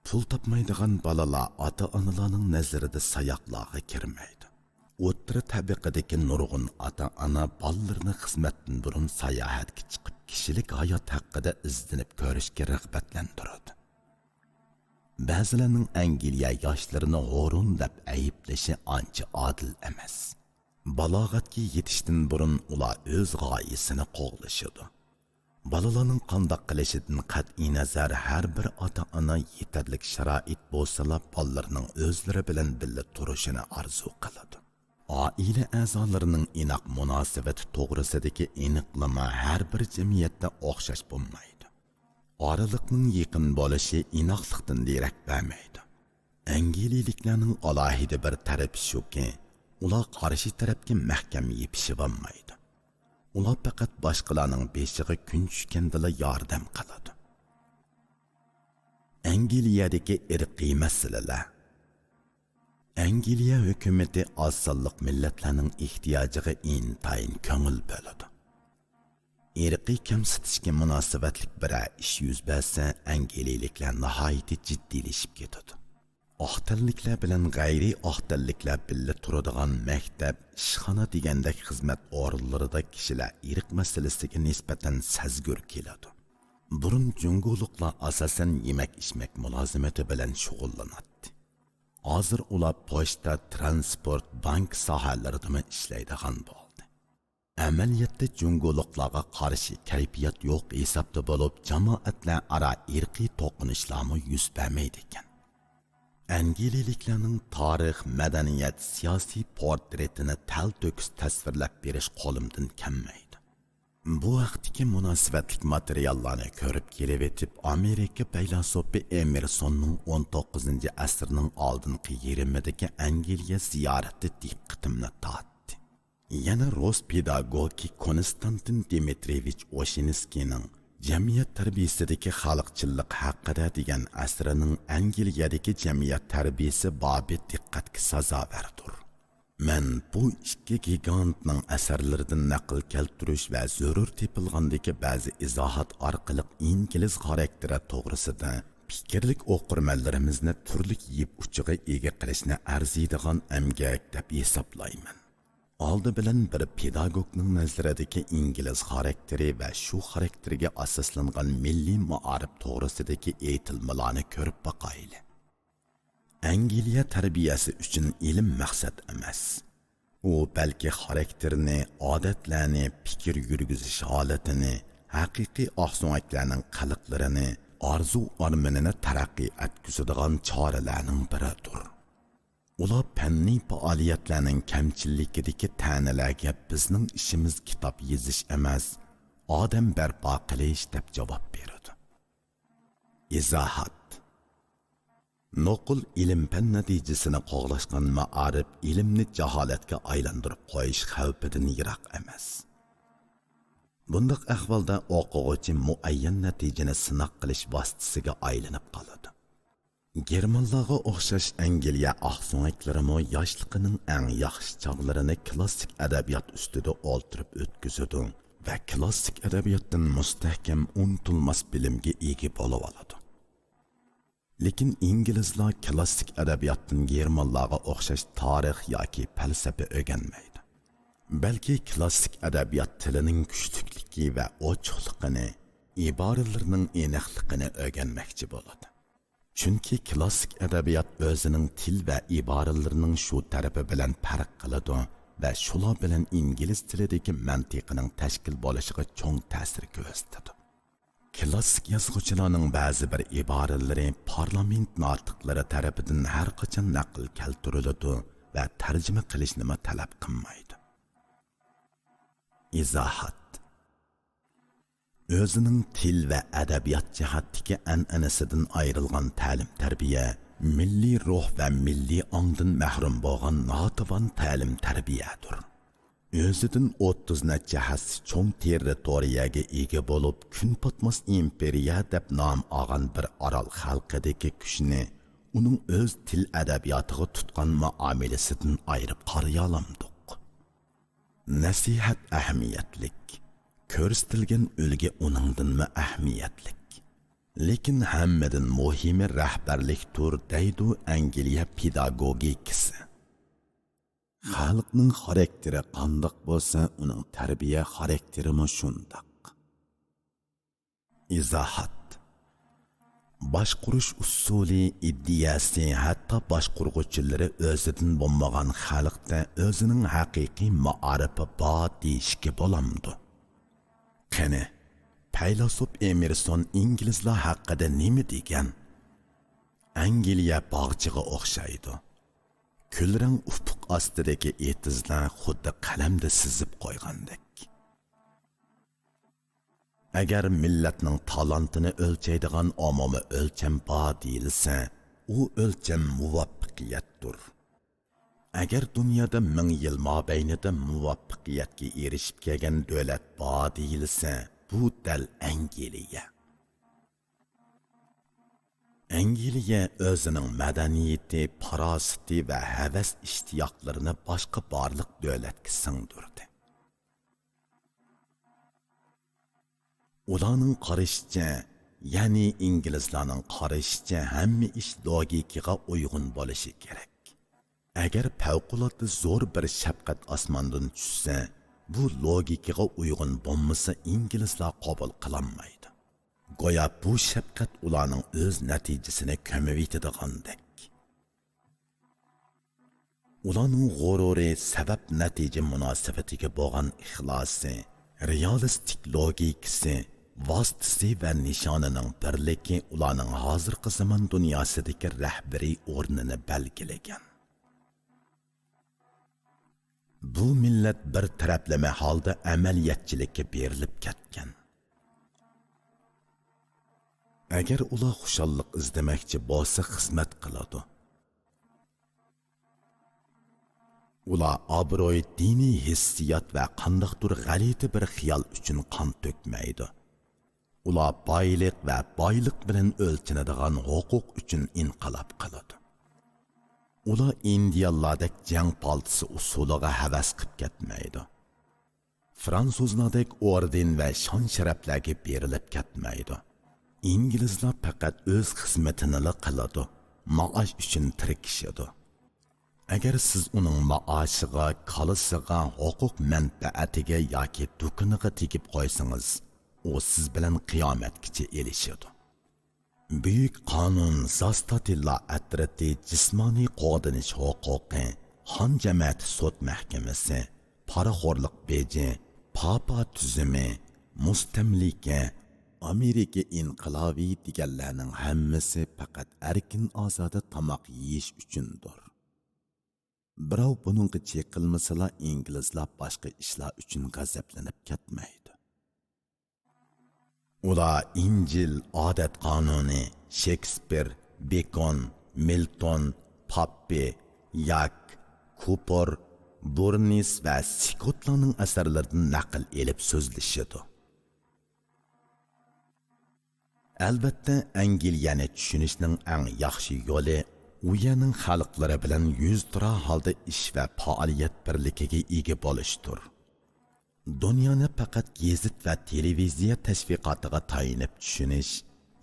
پۇل تاپمايدىغان بالىلار ئاتا-ئانىلارنىڭ نەزىرىدە ساياقلارغا كىرمەيدۇ. ئوتتۇرا تەبىقىدىكى نۇرغۇن ئاتا-ئانا بالىلىرىنى خىزمەتتىن بۇرۇن ساياھەتكە چىقىپ، كىشىلىك ھايات ھەققىدە ئىزدىنىپ كۆرۈشكە رىغبەتلەندۈرىدۇ. بەزىلەرنىڭ ئەنگلىيە ياشلىرىنى ھورۇن دەپ ئەيىبلىشى ئانچە ئادىل ئەمەس. بالاغەتكە يېتىشتىن بۇرۇن ئۇلار ئۆز غايىسىنى قوغلىشىدۇ. بالىلارنىڭ قانداق قىلىشىدىن قەتئىينەزەر، ھەر بىر ئاتا-ئانا يېتەرلىك شارائىت بولسىلا، بالىلىرىنىڭ ئۆزلىرى بىلەن بىللە تۇرۇشىنى ئارزۇ قىلىدۇ. ئائىلە ئەزالىرىنىڭ ئىناق مۇناسىۋىتى توغرىسىدىكى ئېنىقلىما ھەر بىر جەمئىيەتتە ئوخشاش بولمايدۇ. ئارىلىقنىڭ يېقىن بولۇشى ئىناقلىقتىن دېرەك بەرمەيدۇ. ئەنگلىيلىكلەرنىڭ ئالاھىدە بىر تەرىپى شۇكى، ئۇلار قارشى تەرەپكە مەھكەم يېپىشىۋالمايدۇ. ئۇلار پەقەت باشقىلارنىڭ بېشىغا كۈن چۈشكەندىلا ياردەم قىلىدۇ. ئەنگلىيەدىكى ئىرقىي مەسىلىلەر. ئەنگلىيە ھۆكۈمىتى ئاز سانلىق مىللەتلەرنىڭ ئېھتىياجىغا ئىنتايىن كۆڭۈل بۆلىدۇ. ئىرقىي كەمسىتىشكە مۇناسىۋەتلىك بىرەر ئىش يۈز بەرسە، ئەنگلىيلىكلەر ناھايىتى جىددىيلىشىپ كېتىدۇ. ئاق تەنلىكلەر بىلەن غەيرىي ئاق تەنلىكلەر بىللە تۇرىدىغان مەكتەپ، ئىشخانا دېگەندەك خىزمەت ئورۇنلىرىدا كىشىلەر ئىرق مەسىلىسىگە نىسبەتەن سەزگۈر كېلىدۇ. بۇرۇن جۇڭگولۇقلار ئاساسەن يېمەك-ئىچمەك مۇلازىمىتى بىلەن شۇغۇللىناتتى. ھازىر ئۇلار پوچتا، ترانسپورت، بانكا ساھەلىرىدىمۇ ئىشلەيدىغان بولدى. ئەمەلىيەتتە جۇڭگولۇقلارغا قارشى كەيپىيات يوق ھېسابتا بولۇپ، جامائەتلەر ئارا ئىرقىي توقۇنۇشلارمۇ يۈز بەرمەيدىكەن. ئەنگلىيلىكلەرنىڭ تارىخ، مەدەنىيەت، سىياسىي پورترېتىنى تەلتۆكۈس تەسۋىرلەپ بېرىش قولۇمدىن كەلمەيدۇ. بۇ ھەقتىكى مۇناسىۋەتلىك ماتېرىياللارنى كۆرۈپ كېلىۋېتىپ، ئامېرىكا پەيلاسوپى ئېمېرسوننىڭ ئون توققۇزىنچى ئەسىرنىڭ ئالدىنقى يېرىمىدىكى ئەنگلىيە زىيارىتى دىققىتىمنى تارتتى. يەنە رۇس پېداگوگى كونستانتىن دىمىترىيېۋىچ ئوشىنسكىينىڭ جەمئىيەت تەربىيىسىدىكى خەلقچىللىق ھەققىدە دېگەن ئەسىرىنىڭ ئەنگلىيەدىكى جەمئىيەت تەربىيىسى بابى دىققەتكە سازاۋەردۇر. مەن بۇ ئىككى گىگانتنىڭ ئەسەرلىرىدىن نەقىل كەلتۈرۈش ۋە زۆرۈر تېپىلغاندىكى بەزى ئىزاھات ئارقىلىق ئىنگلىز خاراكتېرى توغرىسىدا پىكىرلىك ئوقۇرمەنلىرىمىزنى تۈرلۈك يىپ ئۇچىغا ئىگە قىلىشنى ئەرزىيدىغان ئەمگەك دەپ ھېسابلايمەن. ئالدى بىلەن بىر پېداگوگنىڭ نەزىرىدىكى ئىنگلىز خاراكتېرى ۋە شۇ خاراكتېرگە ئاساسلانغان مىللىي مائارىپ توغرىسىدىكى ئېيتىلمىلارنى كۆرۈپ باقايلى. ئەنگلىيە تەربىيەسى ئۈچۈن ئىلىم مەقسەت ئەمەس. ئۇ بەلكى خاراكتېرنى، ئادەتلەرنى، پىكىر يۈرگۈزۈش ھالىتىنى، ھەقىقىي ئاقسۆڭەكلەرنىڭ قىلىقلىرىنى، ئارزۇ-ئارمىنىنى تەرەققىي ئەتكۈزىدىغان چارىلەرنىڭ بىرىدۇر. ئۇلار پەننىي پائالىيەتلەرنىڭ كەمچىللىكىدىكى تەنىلەرگە بىزنىڭ ئىشىمىز كىتاب يېزىش ئەمەس، ئادەم بەرپا قىلىش دەپ جاۋاب بېرىدۇ. ئىزاھات. نوقۇل ئىلىم-پەن نەتىجىسىنى قوغلاشقان مائارىپ ئىلىمنى جاھالەتكە ئايلاندۇرۇپ قويۇش خەۋپىدىن يىراق ئەمەس. بۇنداق ئەھۋالدا ئوقۇغۇچى مۇئەييەن نەتىجىنى سىناق قىلىش ۋاسىتىسىگە ئايلىنىپ قالىدۇ. گېرمانلارغا ئوخشاش ئەنگلىيە ئاقسۆڭەكلىرىمۇ ياشلىقىنىڭ ئەڭ ياخشى چاغلىرىنى كلاسسىك ئەدەبىيات ئۈستىدە ئولتۇرۇپ ئۆتكۈزىدۇ ۋە كلاسسىك ئەدەبىياتتىن مۇستەھكەم، ئۇنتۇلماس بىلىمگە ئىگە بولۇۋالىدۇ. لېكىن ئىنگلىزلار كلاسسىك ئەدەبىياتتىن گېرمانلارغا ئوخشاش تارىخ ياكى پەلسەپە ئۆگەنمەيدۇ. بەلكى كلاسسىك ئەدەبىيات تىلىنىڭ كۈچلۈكلۈكى ۋە ئوچۇقلۇقىنى، ئىبارىلىرىنىڭ ئېنىقلىقىنى ئۆگەنمەكچى بولىدۇ. چۈنكى كلاسسىك ئەدەبىيات ئۆزىنىڭ تىل ۋە ئىبارىلىرىنىڭ شۇ تەرىپى بىلەن پەرق قىلىدۇ ۋە شۇلار بىلەن ئىنگلىز تىلىدىكى مەنتىقىنىڭ تەشكىل بولۇشىغا چوڭ تەسىر كۆرسىتىدۇ. كلاسسىك يازغۇچىلارنىڭ بەزى بىر ئىبارىلىرى پارلامېنت ناتىقلىرى تەرىپىدىن ھەر قاچان نەقىل كەلتۈرۈلىدۇ ۋە تەرجىمە قىلىشنىمۇ تەلەپ قىلمايدۇ. ئىزاھات. ئۆزىنىڭ تىل ۋە ئەدەبىيات جەھەتتىكى ئەنئەنىسىدىن ئايرىلغان تەلىم-تەربىيە، مىللىي روھ ۋە مىللىي ئاڭدىن مەھرۇم بولغان ناتىۋان تەلىم-تەربىيەدۇر. ئۆزىدىن ئوتتۇز نەچچە ھەسسە چوڭ تېررىتورىيەگە ئىگە بولۇپ، كۈن پاتماس ئىمپېرىيە دەپ نام ئالغان بىر ئارال خەلقىدىكى كۈچنى ئۇنىڭ ئۆز تىل ئەدەبىياتىغا تۇتقان مۇئامىلىسىدىن ئايرىپ قارىيالامدۇق؟ نەسىھەت ئەھمىيەتلىك، كۆرسىتىلگەن ئۈلگە ئۇنىڭدىنمۇ ئەھمىيەتلىك. لېكىن ھەممىدىن مۇھىمى رەھبەرلىكتۇر، دەيدۇ ئەنگلىيە پېداگوگىكىسى. خەلقنىڭ خاراكتېرى قانداق بولسا، ئۇنىڭ تەربىيە خاراكتېرىمۇ شۇنداق. ئىزاھات. باشقۇرۇش ئۇسۇلى، ئىدىيەسى، ھەتتا باشقۇرغۇچىلىرى ئۆزىدىن بولمىغان خەلقتە ئۆزىنىڭ ھەقىقىي مائارىپى بار دېيىشكە بولامدۇ؟ قېنى، پەيلاسوپ ئېمېرسون ئىنگلىزلار ھەققىدە نېمە دېگەن؟ ئەنگلىيە باغچىغا ئوخشايدۇ. كۈلرەڭ ئۇپۇق ئاستىدىكى ئېتىزلار خۇددى قەلەمدە سىزىپ قويغاندەك. ئەگەر مىللەتنىڭ تالانتىنى ئۆلچەيدىغان ئومۇمىي ئۆلچەم بار دېيىلسە، ئۇ ئۆلچەم مۇۋەپپەقىيەتتۇر. ئەگەر دۇنيادا مىڭ يىل مابەينىدە مۇۋەپپەقىيەتكە ئېرىشىپ كەلگەن دۆلەت بار دېيىلسە، بۇ دەل ئەنگلىيە. ئەنگلىيە ئۆزىنىڭ مەدەنىيىتى، پاراسىتى ۋە ھەۋەس ئىشتىياقلىرىنى باشقا بارلىق دۆلەتكە سىڭدۈردى. ئۇلارنىڭ قارىشىچە، يەنى ئىنگلىزلارنىڭ قارىشىچە، ھەممە ئىش لوگىكىغا ئۇيغۇن بولۇشى كېرەك. ئەگەر پەۋقۇلئاددە زور بىر شەپقەت ئاسماندىن چۈشسە، بۇ لوگىكىغا ئۇيغۇن بولمىسا، ئىنگلىزلار قوبۇل قىلالمايدۇ. گويا بۇ شەپقەت ئۇلارنىڭ ئۆز نەتىجىسىنى كۆمۈۋېتىدىغاندەك. ئۇلارنىڭ غۇرۇرى، سەۋەب-نەتىجە مۇناسىۋىتىگە بولغان ئىخلاسى، رېئالىستىك لوگىكىسى، ۋاسىتىسى ۋە نىشانىنىڭ بىرلىكى ئۇلارنىڭ ھازىرقى زامان دۇنياسىدىكى رەھبىرىي ئورنىنى بەلگىلىگەن. بۇ مىللەت بىر تەرەپلىمە ھالدا ئەمەلىيەتچىلىككە بېرىلىپ كەتكەن. ئەگەر ئۇلار خۇشاللىق ئىزدىمەكچى بولسا، خىزمەت قىلىدۇ. ئۇلار ئابرۇي، دىنىي ھېسسىيات ۋە قانداقتۇر غەلىتە بىر خىيال ئۈچۈن قان تۆكمەيدۇ. ئۇلار بايلىق ۋە بايلىق بىلەن ئۆلچىنىدىغان ھوقۇق ئۈچۈن ئىنقىلاب قىلىدۇ. ئۇلار ئىندىيانلاردەك جەڭ پالتىسى ئۇسسۇلىغا ھەۋەس قىپ كەتمەيدۇ. فرانسۇزلاردەك ئوردېن ۋە شان-شەرەپلەرگە بېرىلىپ كەتمەيدۇ. ئىنگلىزلار پەقەت ئۆز خىزمىتىنىلا قىلىدۇ، مائاش ئۈچۈن تىركىشىدۇ. ئەگەر سىز ئۇنىڭ مائاشىغا، كالىسىغا، ھوقۇق مەنپەئەتىگە ياكى دۇكىنىغا تېگىپ قويسىڭىز، ئۇ سىز بىلەن قىيامەتكىچە ئېلىشىدۇ. بۈيۈك قانۇن زاستاتىللا ئەترىتى جىسمانىي قوغدىنىش ھوقۇقى، خان جەمەتى سوت مەھكىمىسى، پارىخورلۇق بېجى، پاپا تۈزۈمى، مۇستەملىكە، ئامېرىكا ئىنقىلابى دېگەنلەرنىڭ ھەممىسى پەقەت ئەركىن ئازادە تاماق يېيىش ئۈچۈندۇر. بىراۋ بۇنىڭغا چېقىلمىسىلا، ئىنگلىزلار باشقا ئىشلار ئۈچۈن غەزەپلىنىپ كەتمەيدۇ. ئۇلار ئىنجىل، ئادەت قانۇنى، شېكسپىر، بېكون، مىلتون، پاپپى، ياك، كۇپور، بۇرنىس ۋە سكوتلارنىڭ ئەسەرلىرىدىن نەقىل ئېلىپ سۆزلىشىدۇ. ئەلۋەتتە، ئەنگلىيەنى چۈشىنىشنىڭ ئەڭ ياخشى يولى ئۇ يەرنىڭ خەلقلىرى بىلەن يۈزتۇرا ھالدا ئىش ۋە پائالىيەت بىرلىكىگە ئىگە بولۇشتۇر. دۇنيانى پەقەت گېزىت ۋە تېلېۋىزىيە تەشۋىقاتىغا تايىنىپ چۈشىنىش،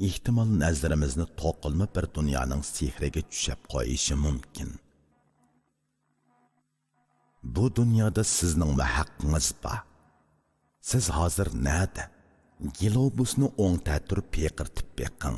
ئېھتىمال، نەزىرىمىزنى توقۇلما بىر دۇنيانىڭ سېھرىگە چۈشەپ قويۇشى مۇمكىن. بۇ دۇنيادا سىزنىڭمۇ ھەققىڭىز بار. سىز ھازىر نەدە؟ گلوبۇسنى ئوڭ تەتۈر پىقىرتىپ بېقىڭ.